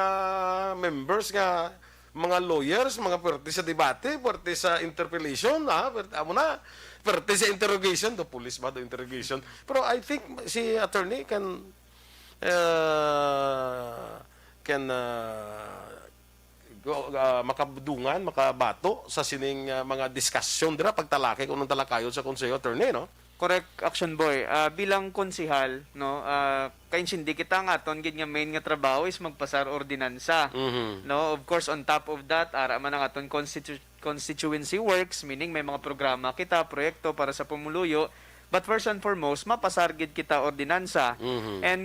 members nga mga lawyers, mga puwerte sa debate, puwerte sa interpellation, ha? Puwerte, amo na, puwerte sa interrogation, do police ba, do interrogation. Pero I think si attorney can, uh, can, uh, go, uh, makabudungan, makabato sa sining uh, mga diskusyon dira, pagtalakay kung anong talakayon sa konseho, attorney, no? Correct, Action Boy. Ah, bilang konsehal, no, ah, kaintindi kita nga aton gid nga main nga trabaho is magpasar ordinansa. Mhm. No, of course, on top of that, ara man ang aton constitu- constituency works, meaning may mga programa kita, proyekto para sa pumuluyo. But first and foremost, mapasar gid kita ordinansa. Mhm. And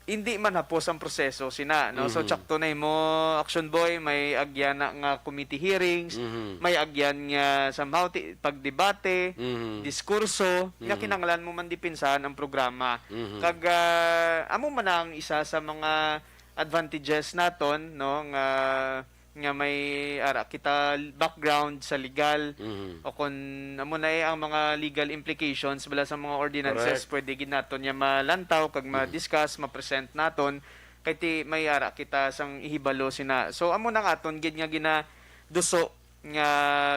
hindi man hapos ang proseso sina, no? So, Mhm. tsakto na imo, Action Boy, may agyan na nga committee hearings, Mhm. may agyan nga somehow ti- pagdebate, Mhm. diskurso, nga Mhm. kinahanglan mo man dipinsahan ang programa. Mhm. Kag ah, amo man na ang isa sa mga advantages naton, no, nga nga may ara kita background sa legal Mhm. o kon amo na eh ang mga legal implications bala sa mga ordinances, Correct. pwede gid naton niya malantaw kag Mhm. ma-discuss, ma-present naton kay ti may ara kita sang ihibalo sina. So amo nang aton gid nga ginaduso nga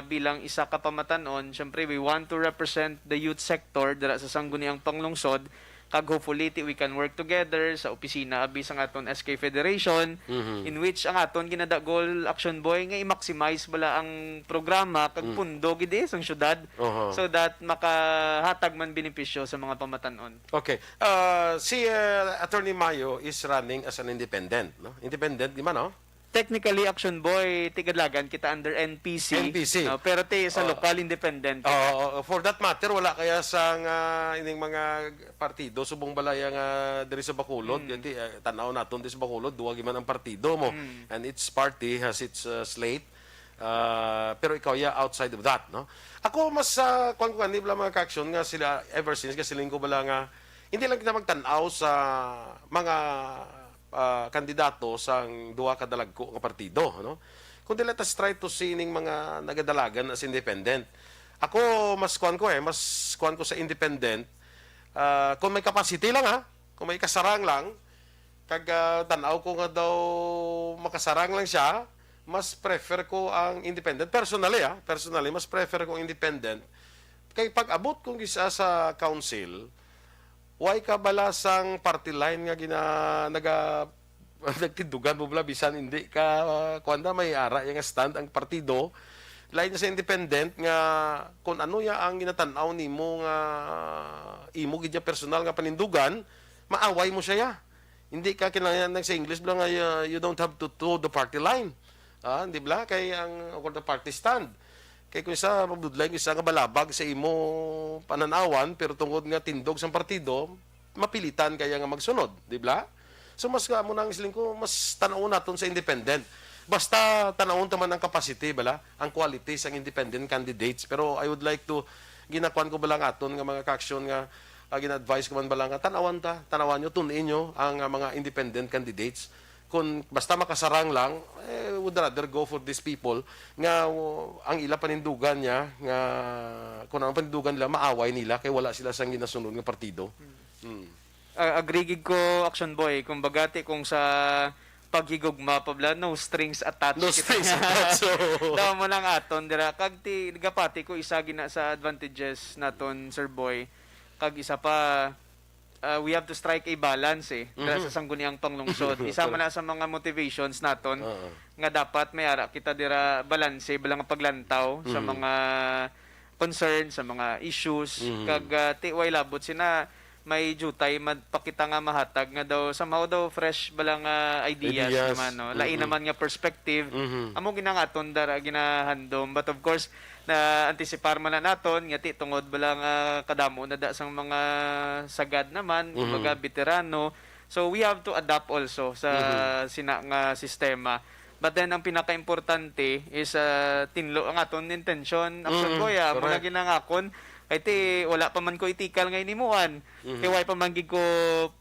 bilang isa ka pamatan-on, syempre we want to represent the youth sector dira sa sangguniang panglungsod, Kag hopefully, ti, we can work together sa opisina abi sang aton S K Federation, Mhm. in which ang aton ginadagol, Action Boy, nga i-maximize bala ang programa kag Mm. pundo gid, eh, sang syudad, Oho. so that makahatag man benepisyo sa mga pamatan-on. Okay. Ah, si ah, Attorney Mayo is running as an independent, no? Independent, di man, no? Technically, Action Boy, ti kadalagan kita under N P C, N P C. No? Pero ti sa Oo. lokal, independent. Oo, for that matter, wala kaya sang ah, ining mga partido subong balaya nga diri sa Bacolod, Mm. kaya ti, ah, tan-aw naton diri sa Bacolod, duwa gyud man ang partido mo. Mm. And each party has its ah, slate. Ah, pero ikaw ya outside of that, no? Ako mas ah, kuwan ko gani bala mga ka-action nga sila ever since kasi linggo bala nga hindi lang kita magtan-aw sa mga ah, kandidato sang duha ka dalagko nga partido, no? Kundi let us try to see ning mga nagadalagan as independent. Ako mas kuwan ko eh, mas kuwan ko sa independent. Ah, kung may capacity lang ha, kung may kasarang lang, kag ah, tan-aw ko nga daw makasarang lang siya, mas prefer ko ang independent. Personally, ah, personally, mas prefer ko ang independent. Kay pag-abot kong gisa sa council, way ka bala sang party line nga gina naga nagtindugan mo bala bisan hindi ka uh, kuwanda may ara ya nga stand ang partido, lain na sa independent nga kung ano ya ang ginatan-aw nimo nga imo gid ya personal nga panindugan, maaway mo siya ya. Hindi ka kinahanglan sa English bala nga uh, you don't have to toe the party line. Ah, di bala kay ang, or the party stand. Kay kung isa mabudlay, kung isa nga balabag sa imo pananawan, pero tungod nga tindog sang partido, mapilitan kaya nga magsunod, di bala? So mas nga mo nang siling ko, mas tan-awon naton sa independent. Basta tan-awon ta man ang capacity bala, ang quality sang independent candidates. Pero I would like to ginakuan ko bala nga aton nga mga ka-action nga ah, gina-advise ko man bala nga tan-awan ta, tan-awan nyo, tun-in nyo ang ah, mga independent candidates. Kung basta makasarang lang, eh, would rather go for these people nga uh, ang ila panindugan niya nga kung ang panindugan nila maaway nila kay wala sila sang ginasunod nga partido. Mm. Ah, agree gid ko, Action Boy. Kumbaga, ti, kung sa paghigugma pa bala, no strings attached. No Kita strings nga. attached, so. Daw mo lang aton dira. Kag ti, gapati ko isa gina sa advantages naton, Sir Boy. Kag isa pa, ah, we have to strike a balance eh. Dira Mhm. sa sangguniang panglungsod. Isa man na sa mga motivations naton Oo. nga dapat may ara kita dira balanse, bala nga paglantaw sa Mhm. mga concerns, sa mga issues. Mhm. Kag ah, ti, way labot sina may jutay mad-, pa kita nga mahatag nga daw somehow daw fresh bala nga ideas, Ideas. Naman, no? Lain Mm-mm. Naman nga perspective. Mhm. Amo gina nga aton dara ginahandom. But of course, na antisipar man na naton nga ti tungod bala nga kadamo na da sang mga sagad naman, Mhm. kumbaga veterano. So we have to adapt also sa Mhm. sina nga sistema. But then ang pinakaimportante is ah, tinlo ang aton intention. Action Mm, Boy, ah, muna correct. ginangakon. Kay ti, wala pa man ko itikal nga inimuan. Mhm. Kay why pa man gid ko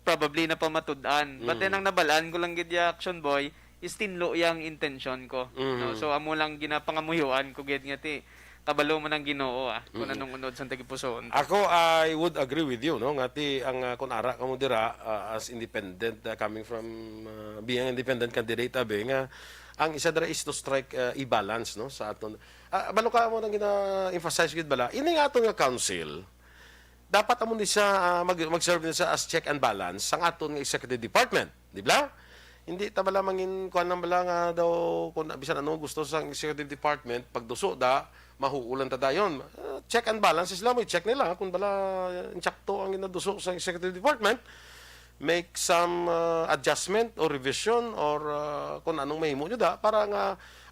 probably na pamatud-an. But then Mhm. ang nabalaan ko lang gid ya, Action Boy, is tinlo yang intention ko. Mhm. No? So amo lang ginapangamuyoan ko gid nga ti kabalo man ang Ginoo ah, kung Mhm. anong unod sang tagipusoon. Ako, I would agree with you, no? Nga ti ang ah, kung ara ka mo dira ah, as independent ah, coming from ah, being an independent candidate, abi nga ang isa dira is to strike ah, a balance, no, sa aton. Ah, balo ka mo nang gina-emphasize gid bala. Ini nga aton nga council, dapat amo ni siya ah, mag mag-serve ni siya as check and balance sang aton nga executive department, di ba? Hindi ta bala mangin kuan lang bala nga daw kung bisan ano gusto sang executive department, pagduso da, mahuulan ta dayon. Ah, check and balance sila, may check nila kung bala insakto ang ginaduso sa executive department, make some ah, adjustment or revision or ah, kung anong mahimo nyo da para nga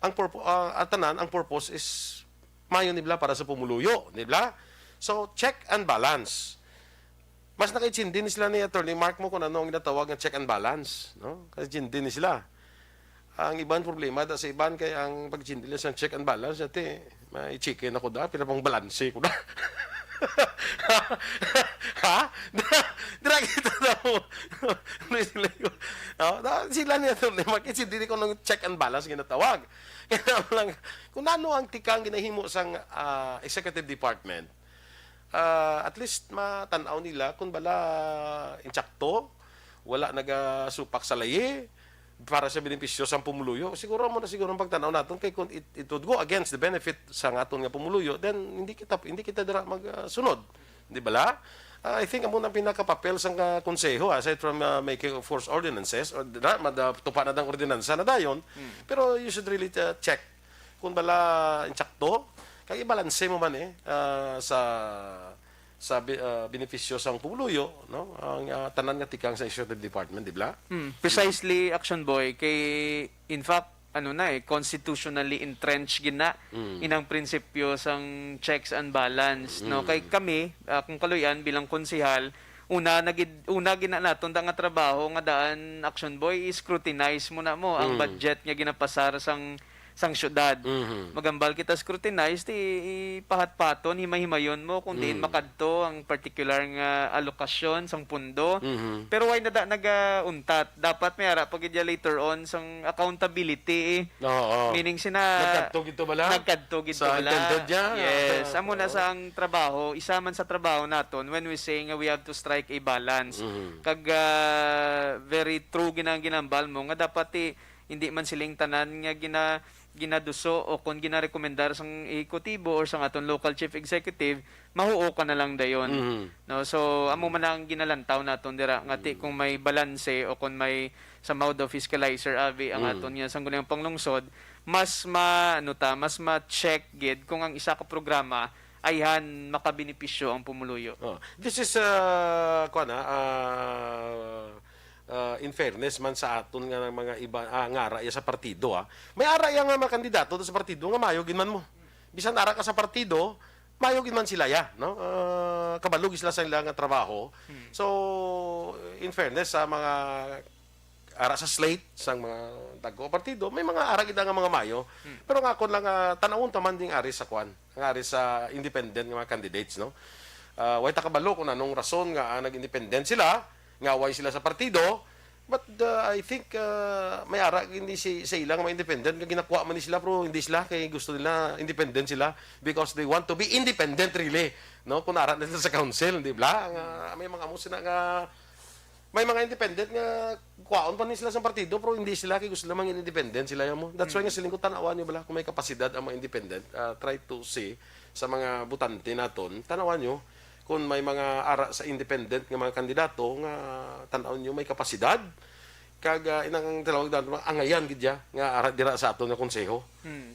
ang purpo- ah, ang tanan, ang purpose is mayo nibla para sa pumuluyo, nibla? So, check and balance. Mas nakaintindi ni sila ni Attorney Mark mo kung ano ang ginatawag nga check and balance, no? Kasi intindi ni sila. Ang iban problema da sa iban kay ang pag-intindi nila sa check and balance, ati, may chicken ako da, pinapang balanse ko da. Ha? Dira, dira kita daw. Ano sila yun? Oh, da- sila ni Attorney Mark, intindi ko ng check and balance ginatawag. Kaya lang, kung ano ang tikang ginahimo sang ah, executive department, ah, at least matan-aw nila kung bala insakto, wala nagasupak sa layi para sa benepisyo sang pumuluyo. Siguro mo na siguro ang pagtan-aw naton kay kung it, it would go against the benefit sa aton nga pumuluyo, then hindi kita hindi kita dira magsunod, di bala? I think amo na ang pinakapapel sang, ah, konseho, aside from, ah, making of course ordinances, or na, mada-, tupa na dang ordinansa na dayon, pero you should really, uh, check kung bala insakto, kag ibalanse mo man, eh, ah, sa, sa bi-, ah, benepisyo sang pumuluyo, no? Ang, ah, tanan nga tikang sa executive department, di ba? Hmm, precisely, Action Boy, kay in fact, ano na eh, constitutionally entrenched gid na inang prinsipyo sang checks and balance, no? Kay kami, ah, kung kaluy-an, bilang konsehal, una na gid, una gid na naton da nga trabaho nga daan, Action Boy, i-scrutinize mo na mo ang budget nga ginapasar sang sang syudad. Magambal kita scrutinize, ti ipahat-paton, himay-himayon mo kung diin makadto ang particular nga alokasyon sang pundo. Pero why na da nagauntat? Dapat may ara pa gid ya later on sang accountability, eh. Oo. Meaning sina Nagkadto gid to bala? Nagkadto gid to Sa bala. intended niya? Yes, Ah, amo na oo. Sa ang trabaho, isa man sa trabaho naton when we say nga we have to strike a balance. Kag, ah, very true gid ang ginambal mo nga dapat, eh, hindi man siling tanan nga gina ginaduso o kon ginarekomendar sang ehekutibo or sang aton local chief executive, mahuo ka na lang dayon. No, so amo man ang ginalantaw naton dira nga ti kung may balanse o kon may somehow daw fiscalizer abi ang aton nga sangguniang panglungsod, mas ma ano ta, mas ma-check gid kung ang isa ka programa ayhan makabenepisyo ang pumuluyo. Oh, this is, uh, kuwan, ah, ah, ah, in fairness man sa aton nga mga iba, ah, nga ara iya sa partido, ah. May ara iya nga mga kandidato sa partido nga mayo gid man mo. Bisan ara ka sa partido, mayo gid man sila ya, no? Ah, kabalo gid sila sa ila nga trabaho. So, in fairness sa mga ara sa slate sang mga dagko nga partido, may mga ara gid nga mga mayo. Pero nga akon lang, ah, tan-awon ta man ding ari sa kwan, nga ari sa independent nga mga candidates, no? Ah, way ta kabalo kung anong rason nga, ah, nag-independent sila, nga way sila sa partido. But, uh, I think, uh, may ara gid ni si, sa ila nga mga independent nga ginakuha man ni sila, pero hindi sila kay gusto nila independent sila because they want to be independent really, no? Kung ara na sila sa council, di ba? Nga may mga amo sila nga may mga independent nga kuhaon pa ni sila sa partido, pero hindi sila kay gusto nila mangin independent sila, ya mo. That's why nga siling ko, tan-awan nyo bala kung may kapasidad ang mga independent. Ah, try to see sa mga butante naton, tan-awan nyo kung may mga ara sa independent nga mga kandidato nga tan-awan nyo may kapasidad, kag, ah, inang tinawag naton mga angayan gid ya nga ara dira sa aton nga konseho.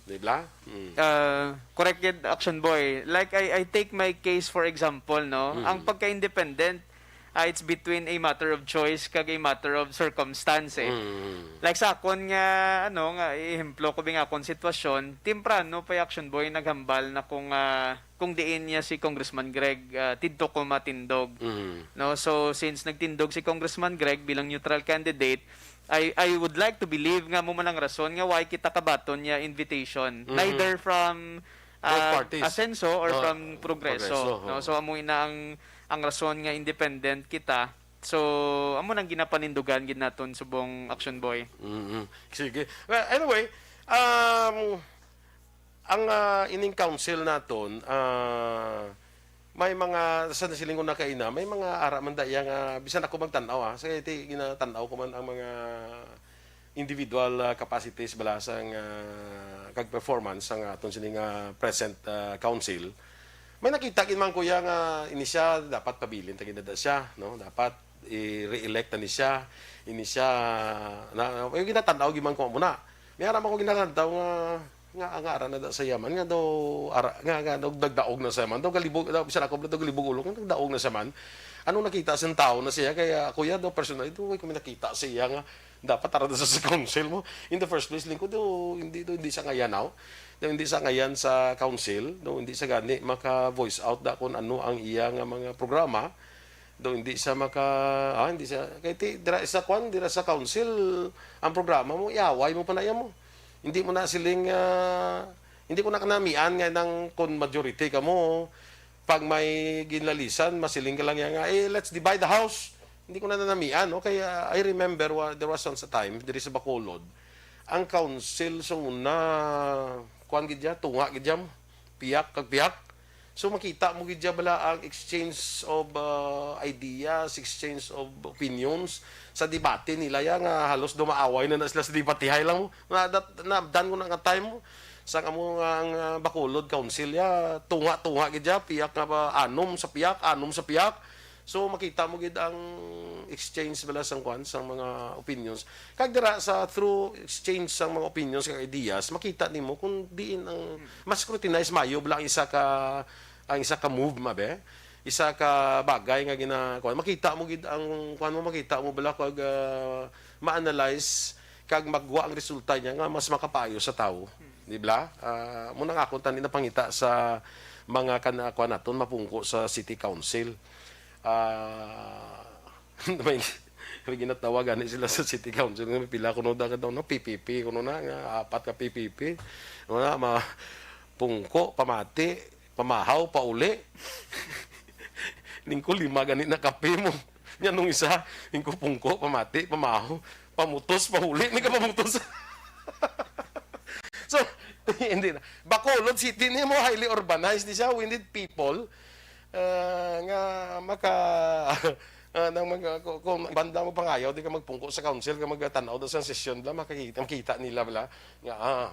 Di ba? Mm. Uh, correct gid, Action Boy. Like, I, I take my case for example, no? Ang pagka-independent, ah, it's between a matter of choice kag a matter of circumstance, eh. Like sa akon nga, ano, nga ehemplo ko bi nga akon sitwasyon, temprano pa, Action Boy, naghambal na kung, ah, kung diin niya si Congressman Greg, ah, tidto ko matindog. No? So, since nagtindog si Congressman Greg bilang neutral candidate, I, I would like to believe nga mo man ang rason nga why kita kabaton niya invitation. Neither from, Both ah, parties. Asenso or Ah, from Progreso, Progreso, no? Oo. So, amo ina ang, ang rason nga independent kita. So, amo nang ginapanindugan gid naton subong, Action Boy. Mm-mm. Sige. Well, anyway, um, ang, ah, ining council naton, ah, may mga, sa nasilingon na kaina, may mga ara man da iya nga, bisan ako magtan-aw, ah, sa ti ginatan-aw ko man ang mga individual, ah, capacities bala sang, ah, kag performance sang aton sini nga present, ah, council. May nakita gid man, kuya, nga ini siya dapat pabilin ta gid na da siya, no? Dapat i-re-elect na ni siya, ini siya, na, yung ginatan-aw gid man ko muna. May ara man ko ginatan-aw nga, nga, nga ara na da sa yaman, nga daw, ara, nga, nga daw nagdaog na sa yaman, daw galibog, daw, bisan ako, daw galibog ulo, nga nagdaog na sa yaman. Anong nakita sa tao na siya? Kaya, kuya, daw personal, ito, kami nakita siya nga, dapat ara na sa, sa council mo. In the first place, lingkod, daw, hindi, daw, hindi sa ngayan, aw. Daw, hindi sa ngayan sa council, daw, hindi sa gani maka-voice out da kung ano ang iya nga mga programa. Daw, hindi sa maka, ah, hindi sa, kay ti, dira sa kwan, dira sa council, ang programa mo, iaway mo pa na iya mo. Hindi mo na siling, ah, hindi ko na kanamian nga nang kung majority ka mo, pag may ginlalisan, masiling ka lang yan nga, "Eh, let's divide the house." Hindi ko na nanamian, no? Kaya I remember wa-, there was once a time, diri sa Bacolod, ang council sa una, kuwan gid ya, tunga gid ya mo. Piyak, kag piyak. So, makita mo gid ya bala ang exchange of, uh, ideas, exchange of opinions sa debate nila ya nga halos dumaaway na, na sila sa debatehay lang mo. Na, that, na, done ko na nga time mo. Sa kamo nga ang, uh, Bacolod Council ya, tunga-tunga gid ya, piyak nga ba, anom sa piyak, anom sa piyak. So, makita mo gid ang exchange bala sang kwan, sang mga opinions. Kag dira sa through exchange sang mga opinions kag ideas, makita nimo kung diin ang mas scrutinize mayo bala ang isa ka, ang isa ka move, mabe? Isa ka bagay nga gina-, kwan, makita mo gid ang kwan mo, makita mo bala kag, ah, ma-analyze kag magwa ang resulta niya nga mas makapayo sa tawo, di ba? Ah, muna nga akong tani napangita sa mga kana-, kwan naton, mapungko sa city council. Ah, may, may ginatawag gani sila sa city council nga may pila kuno da, kuno na, P P P, kuno na, nga apat ka P P P. Kuno na, ma-, pungko, pamati, pamahaw, pauli. Ningko lima gani na kape mo. Nya nung isa, ningko pungko, pamati, pamahaw, pamutos, pauli, may ka pamutos. So, hindi na. Bacolod City ni mo, highly urbanized ni siya. We need people, ah, nga maka, ah, nang mag-, ku-, kung banda mo pangayaw, di ka magpungko sa council, ka magtanaw do sa session, bla, makakita, makita nila, bla, nga, ah,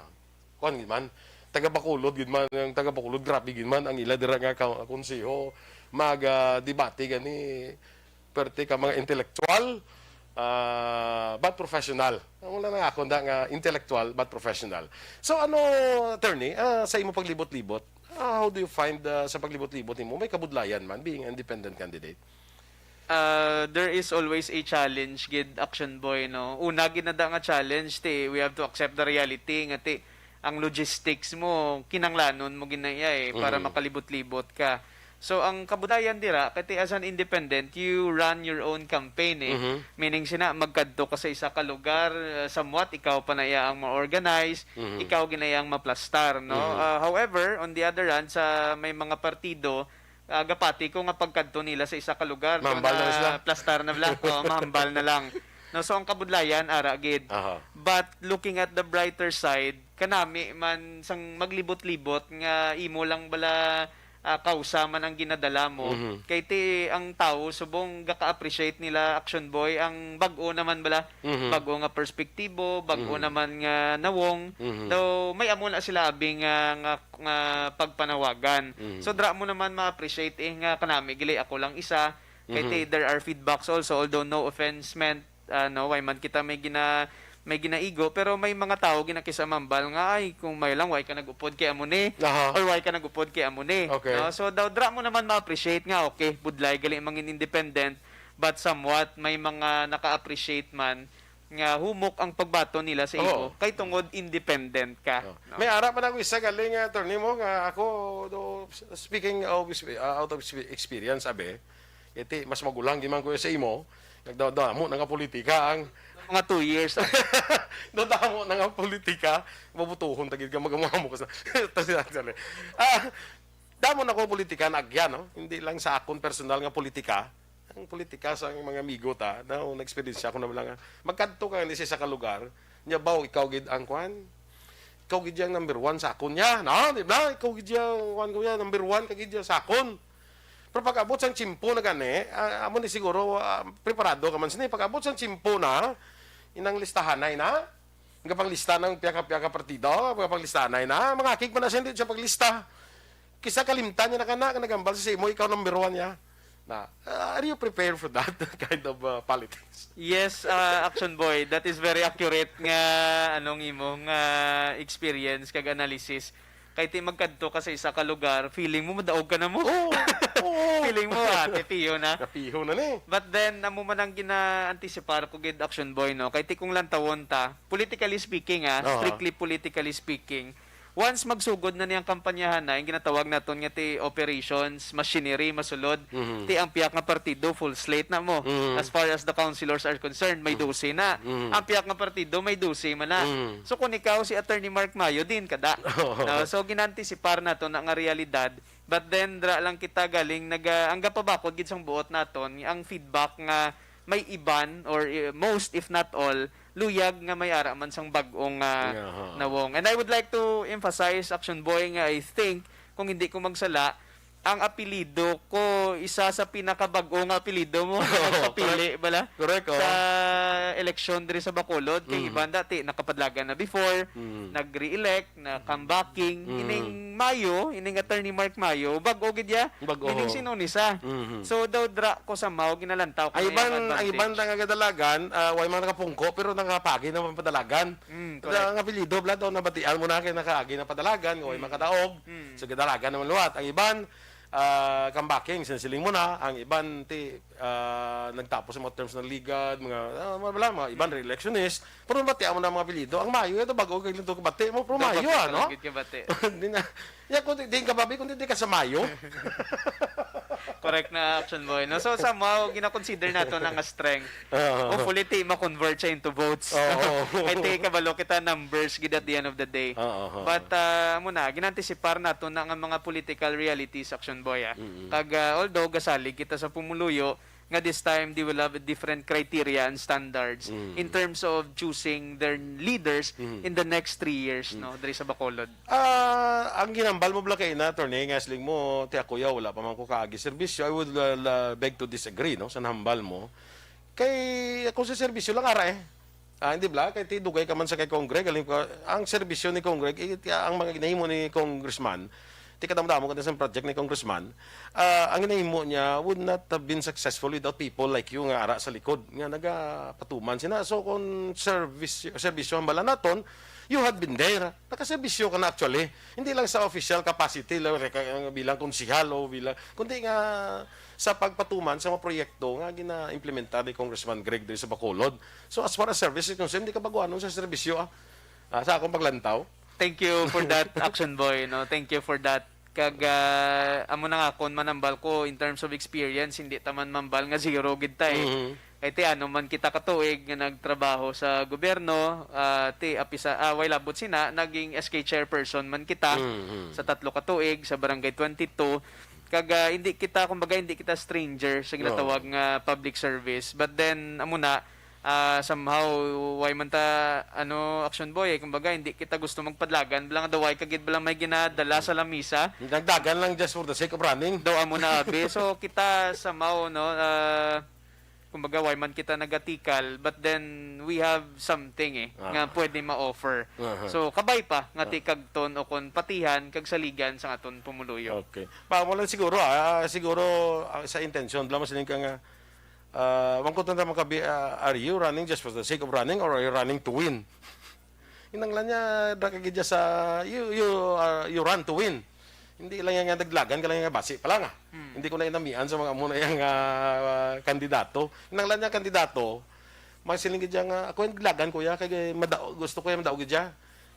kuan gid man, taga Bacolod gid man, ang taga Bacolod, grabe gid man, ang ila dira nga ka-, konseho, mag, ah, debate gani, perte ka mga intellectual, ah, but professional. Ang wala na ako na nga intellectual but professional. So ano, attorney, ah, sa imo paglibot-libot, ah, how do you find, ah, sa paglibot-libot nimo, may kabudlayan man being independent candidate? Uh, there is always a challenge gid, Action Boy, no? Una gid na da nga challenge, ti, we have to accept the reality nga ti ang logistics mo kinanglanon mo gid na iya, eh, para Mhm. makalibot-libot ka. So ang kabudayan dira kay ti as an independent, you run your own campaign, eh. Mhm. Meaning sina magkadto ka sa isa ka lugar, uh, somewhat ikaw pa na iya ang ma-organize, Mhm. ikaw gid na iya ang maplastar, no? Mhm. Uh, however, on the other hand, sa may mga partido, ah, gapati ko nga pagkadto nila sa isa ka lugar, Mahambal na na sila. Plastar na bala. Oh, mahambal na lang. No, so ang kabudlayan ara gid. Aha. But looking at the brighter side, kanami man sang maglibot-libot nga imo lang bala, ah, kausa man ang ginadala mo. Mhm. Kay ti ang tawo subong gaka-appreciate nila, Action Boy, ang bag-o naman bala, Mhm. bag-o nga perspektibo, bag-o Mhm. naman nga nawong. Mhm. Daw may amo na sila abi nga, nga, nga pagpanawagan. Mhm. So dra mo naman ma-appreciate, eh, nga kanami gili ako lang isa. Kay Mhm. ti, there are feedbacks also, although no offense meant, ano, way man kita may gina may ginaigo, pero may mga tawo ginakisamambal nga, "Ay, kung may lang, way ka nag-upod kay amo ni, Aha. or way ka nag-upod kay amo ni." Okay. No? So daw dra mo naman ma-appreciate nga, okay, budlay gali mangin independent, but somewhat may mga naka-appreciate man nga humok ang pagbaton nila sa imo Oo. kay tungod independent ka. Oh. No? May ara pa na ako isa galing, ah, attorney mo, nga ako, do, speaking of expe-, ah, out of expe-, experience, abi, iti, mas magulang gid man ko sa imo, nagdadamo na nga politika ang Mga two years. Dadamo na nga politika, mabutuhon tagid ka, magamamo ka sa. Tas actually, ah, damo na ko politika na agyan, no? Hindi lang sa akon personal nga politika. Ang politika sa mga amigo ta, na na-experience ko na lang. Magkadto ka ni sa isa ka lugar, nya baw ikaw gid ang kwan. Ikaw gid ang number one sa akon niya, no? Di ba? Ikaw gid ang kwan ko niya, number one ka gid niya sa akon. Pero pag-abot sang tiyempo na gani, ah, amo ni siguro, ah, preparado ka man sini. Pag-abot sang tiyempo na, inang listahanay na, ang kapanglista ng piyaka-piyaka partido, ang kapanglistahanay na, mga kig pa na siya, hindi siya paglista. Kisa kalimtan niya na ka na, nagambal sa imo, ikaw number one niya. Na, ah, are you prepared for that kind of, ah, politics? Yes, uh, Action Boy, that is very accurate nga anong imong, ah, experience kag analysis. Kay ti magkadto ka sa isa ka lugar, feeling mo madaog ka na mo. Oo, oo. Feeling mo, ah, pipiyo na. Kapiho na ni. But then, amo man ang gina-anticipar ko gid, Action Boy, no? Kay ti kung lantawon ta, politically speaking, ah, Oo. Strictly politically speaking, once magsugod na niyang kampanyahan na, yung ginatawag naton nga ti operations, machinery, masulod, Mhm. ti ang piyak nga partido, full slate na mo. Mhm. As far as the councilors are concerned, may dose na. Mhm. Ang piyak nga partido, may dose man na. Mhm. So kung ikaw si Attorney Mark Mayo, din kada. Oo. No? So ginantisipar nato na nga realidad. But then, dra lang kita galing, nag, ah, ang gapabakod gid sang buot naton, ang feedback nga may iban, or, eh, most if not all, luyag nga may ara man sang bag-ong, ah, Aha. nawong. And I would like to emphasize, Action Boy, nga I think, kung hindi ko magsala, ang apelido ko, isa sa pinakabag-o nga apelido mo, nagpapili, bala? Correct, oh. Sa eleksyon diri sa Bacolod, kay Mm. iban dati, nakapadlagan na before, Mm. nag-re-elect, na comebacking, Mm. ining Mayo, ining Attorney Mark Mayo, bag-o gid ya. Bag-o. Meaning, sino ni sa? Mhm. So, daw dra ko somehow ginalantaw ko Ang na iban, iyang ang iban advantage. na nga kadalagan, ah, way man nakapungko, pero nakapagi naman padalagan. Mm, Ang correct. apelyido, bla, daw nabatian mo na kay nakaagi na padalagan, nga way Mm. makadaog. Mm. So, kadalagan naman liwat. Ang iban, ah, kambacking, sinsiling mo na. Ang iban, ti, ah, nagtapos sa mga terms ng ligad, mga, ah, mga, wala, mga iban, Mm. re-electionist. Pero nabatian mo na ang mga apelyido. Ang Mayo, ito bago kay Lindor kabati mo, pero Daw Mayo, bakit ano? talaga kabati? Hindi na. Ya, kung di, di ka babi, kung di, di ka sa Mayo. Correct na, Action Boy, no? So, somehow, gina-consider nato na nga strength. Oo. Hopefully, ti ma-convert siya into votes. Oo. Kay ti kabalo kita, numbers gid at the end of the day. Oo, oo. But, ah, amo na, ginantisipar nato na nga mga political realities, Action Boy, ah. Mm-mm. Kag, ah, although gasalig kita sa pumuluyo, nga this time they will have a different criteria and standards Mm. in terms of choosing their leaders Mm. in the next three years, Mm. no, diri sa Bacolod. Ah, ang ginambal mo bala kay na, attorney, nga siling mo, ti ako ya, wala pa man ko kaagi serbisyo, I would, uh, la-, beg to disagree, no, sa nahambal mo. Kay ako sa serbisyo lang ara, eh. Ah, hindi bala, kay ti dugay ka man sa kay Congreg, galing ka, ang serbisyo ni Congreg, eh, ti-, ang mga ginahimo ni Congressman, ti kadamo-damo ka na sa project ni Congressman, ah, ang ginahimo niya would not have been successful without people like you nga ara sa likod, nga nagapatuman sina. So, kung servis-, serbisyo ang bala naton, you had been there. Nakaserbisyo ka na actually. Hindi lang sa official capacity, lang reka-, bilang konsehal o bilang, kundi nga sa pagpatuman sa mga proyekto nga gina-implementar ni Congressman Greg diri sa Bacolod. So, as far as service is concerned, di ka baguanon sa serbisyo, ah. Ah, sa akong paglantaw. Thank you for that, Action Boy, no? Thank you for that. Kag, ah, amo na nga, kung manambal ko, in terms of experience, hindi ta man mambal nga zero gid ta, eh. Mhm. Kay ti ano man kita ka tuig nga nagtrabaho sa gobyerno, ah, ti apisa, ah, way labot sina, naging S K chairperson man kita Mhm. sa tatlo ka tuig sa Barangay twenty-two. Kag, ah, hindi kita, kumbaga, hindi kita stranger sa No. ginatawag nga public service. But then, amo na, ah, somehow, way man ta, ano, Action Boy, eh, kumbaga, hindi kita gusto magpadlagan. Bala nga daw, way ka gid bala may ginadala sa lamisa. Nagdagan lang just for the sake of running. Daw amo na, abi. So, kita somehow, no, ah, kumbaga, way man kita nagatikal, but then we have something, eh, Ah. nga pwede ma-offer. Aha. So, kabay pa nga Ah. tikagton o kon patihan kag saligan sa aton pumuluyo. Okay. Pa mo lang siguro, ah, siguro, ah, sa intensyon, bala mo siling ka nga, ah, wang ko tanda makabi-, ah, are you running just for the sake of running or are you running to win? Kinahanglan niya, da ka gid sa, you, you, ah, you run to win. Hindi lang yan nga naglagan ka lang nga basi pa lang, ah. Hmm. Hindi ko na inamian sa mga amo na yang, ah, kandidato. Kinahanglan niya kandidato, may siling gid siya nga, "Ako yung naglagan, kuya, kay madao, gusto ko yung madao gid siya."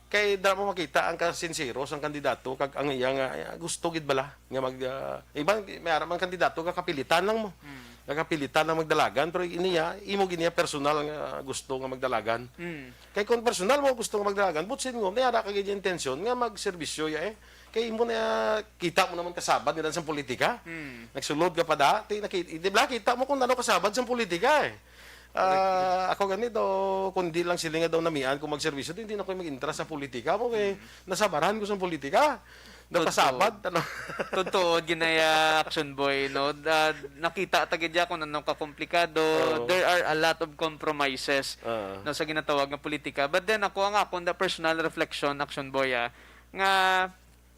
Kay dara mo makita ang kasinsero sang kandidato kag ang iya nga, ah, gusto gid bala nga mag, ah, iban, may ara man kandidato nga kapilitan lang mo. Hmm. Nga kapilitan lang magdalagan, pero iniya, imo gid niya personal nga gusto nga magdalagan. Hmm. Kay kung personal mo gusto nga magdalagan, butsin mo, may ara ka gid intensyon nga magserbisyo ya, eh. Kay imo na, kita mo naman kasabad nga daan sa politika. Hmm. Nagsulod ka pa da, ti, naki-, di ba, kita mo kung ano kasabad sa politika, eh. Ah, ako gani daw, kung di lang sila nga daw namian kung magserbisyo, di, hindi na ko mag-intra sa politika mo, kay Hmm. nasabaran ko sa politika. Totoo. Napasabad, ano? Totoo, ginaya Action Boy, no? Ah, nakita ta gid ya kung anong kakomplikado. Oo. There are a lot of compromises, Oo. no, sa ginatawag nga politika. But then, ako, ang akon da personal reflection, Action Boy, ah, nga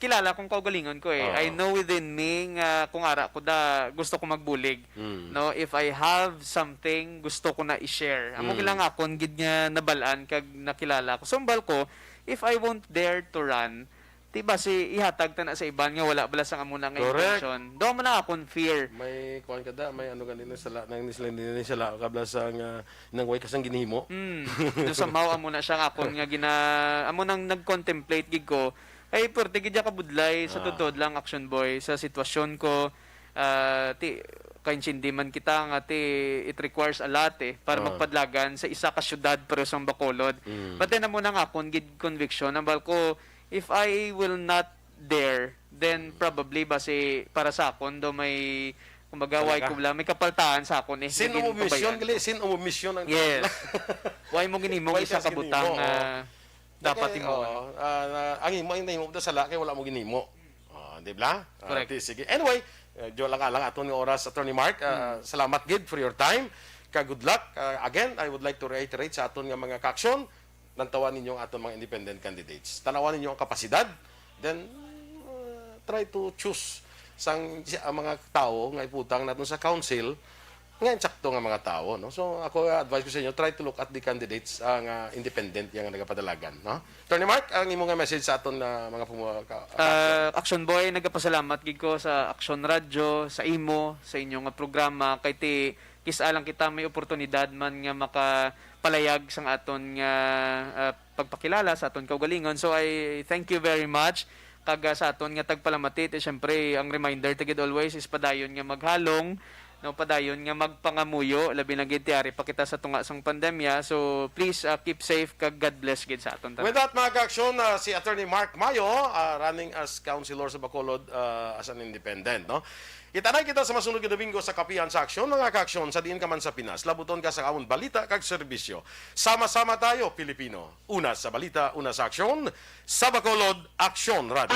kilala kong kaugalingon ko, eh. Oo. I know within me nga kung ara ko da, gusto ko magbulig. Mm. No, if I have something, gusto ko na i-share. Amo Mm. lang akon gid nga nabal-an kag nakilala ko. Sumbal ko, if I won't dare to run, ti basi ihatag ta na sa iban nga wala bala sang amo na nga Correct. intensyon. Daw mo na akon fear. May kuwan ka da, may ano gani na sala, nang nisla, nisla ka bala sa nga, nang way ka sang ginhimo. Mm. Do somehow amo na siya nga akon nga gina-, amo nang nag-contemplate gid ko. Ay, pwerte gid ya kabudlay sa Ah. totoo lang, Action Boy, sa sitwasyon ko. Ah, ti, kaintindi man kita nga ti, it requires a lot, eh, para Ah. magpadlagan sa isa ka syudad pero sang Bacolod. Mm. But then, amo na nga akon gid conviction, ang bal ko, if I will not dare, then Mm. probably basi para sa akon do may, kumbaga, way Talaga? ko lang, may kapaltahan sa akon, eh. Sin Naging umisyon, pabayaan gali, ko. sin umisyon ang Yes. Way mo ginhimo Way isa kas ka ginhimo, butang, oo. ah, dapat Kay, imo, oo, ano. ah, na, ang imo, ang nahimo da sala kay wala mo ginhimo. Ah, di ba? Ah, Correct. di, sige. Anyway, eh, medyo lang alang aton nga oras, Attorney Mark. Ah, Hmm. salamat gid for your time. Ka good luck. Ah, again, I would like to reiterate sa aton nga mga ka-aksyon, lantawan ninyo ang aton mga independent candidates. Tanawan ninyo ang kapasidad. Then, try to choose sang si, ang mga tawo nga ibutang naton sa council nga insakto nga mga tawo, no? So, ako, uh, advice ko sa inyo, try to look at the candidates, uh, nga independent, yang nagapadalagan, no? Attorney Mark, ang imo nga message sa aton na mga pumuha ka? Ah, Action Boy, nagapasalamat gid ko sa Action Radio, sa imo, sa inyo nga programa, kay ti kis-a lang kita may oportunidad man nga makapalayag sang aton nga, ah, pagpakilala sa aton kaugalingon. So I thank you very much. Kag, ah, sa aton nga tagpalamati, ti syempre ang reminder ta gid always is padayon nga maghalong, no, padayon nga magpangamuyo, labi na gid ti ari pa kita sa tunga sang pandemya. So please, ah, keep safe kag God bless gid sa aton tanan. With that, mga ka-aksyon, uh, si Attorney Mark Mayo, uh, running as councilor sa Bacolod, uh, as an independent, no? Kita na kita sa masunod nga Domingo sa Kapihan sa Aksyon, mga ka-aksyon, sa diin ka man sa Pinas. Labuton ka sa amon balita kag serbisyo. Sama-sama tayo, Pilipino. Una sa balita, una sa aksyon, sa Bacolod, Aksyon Radio.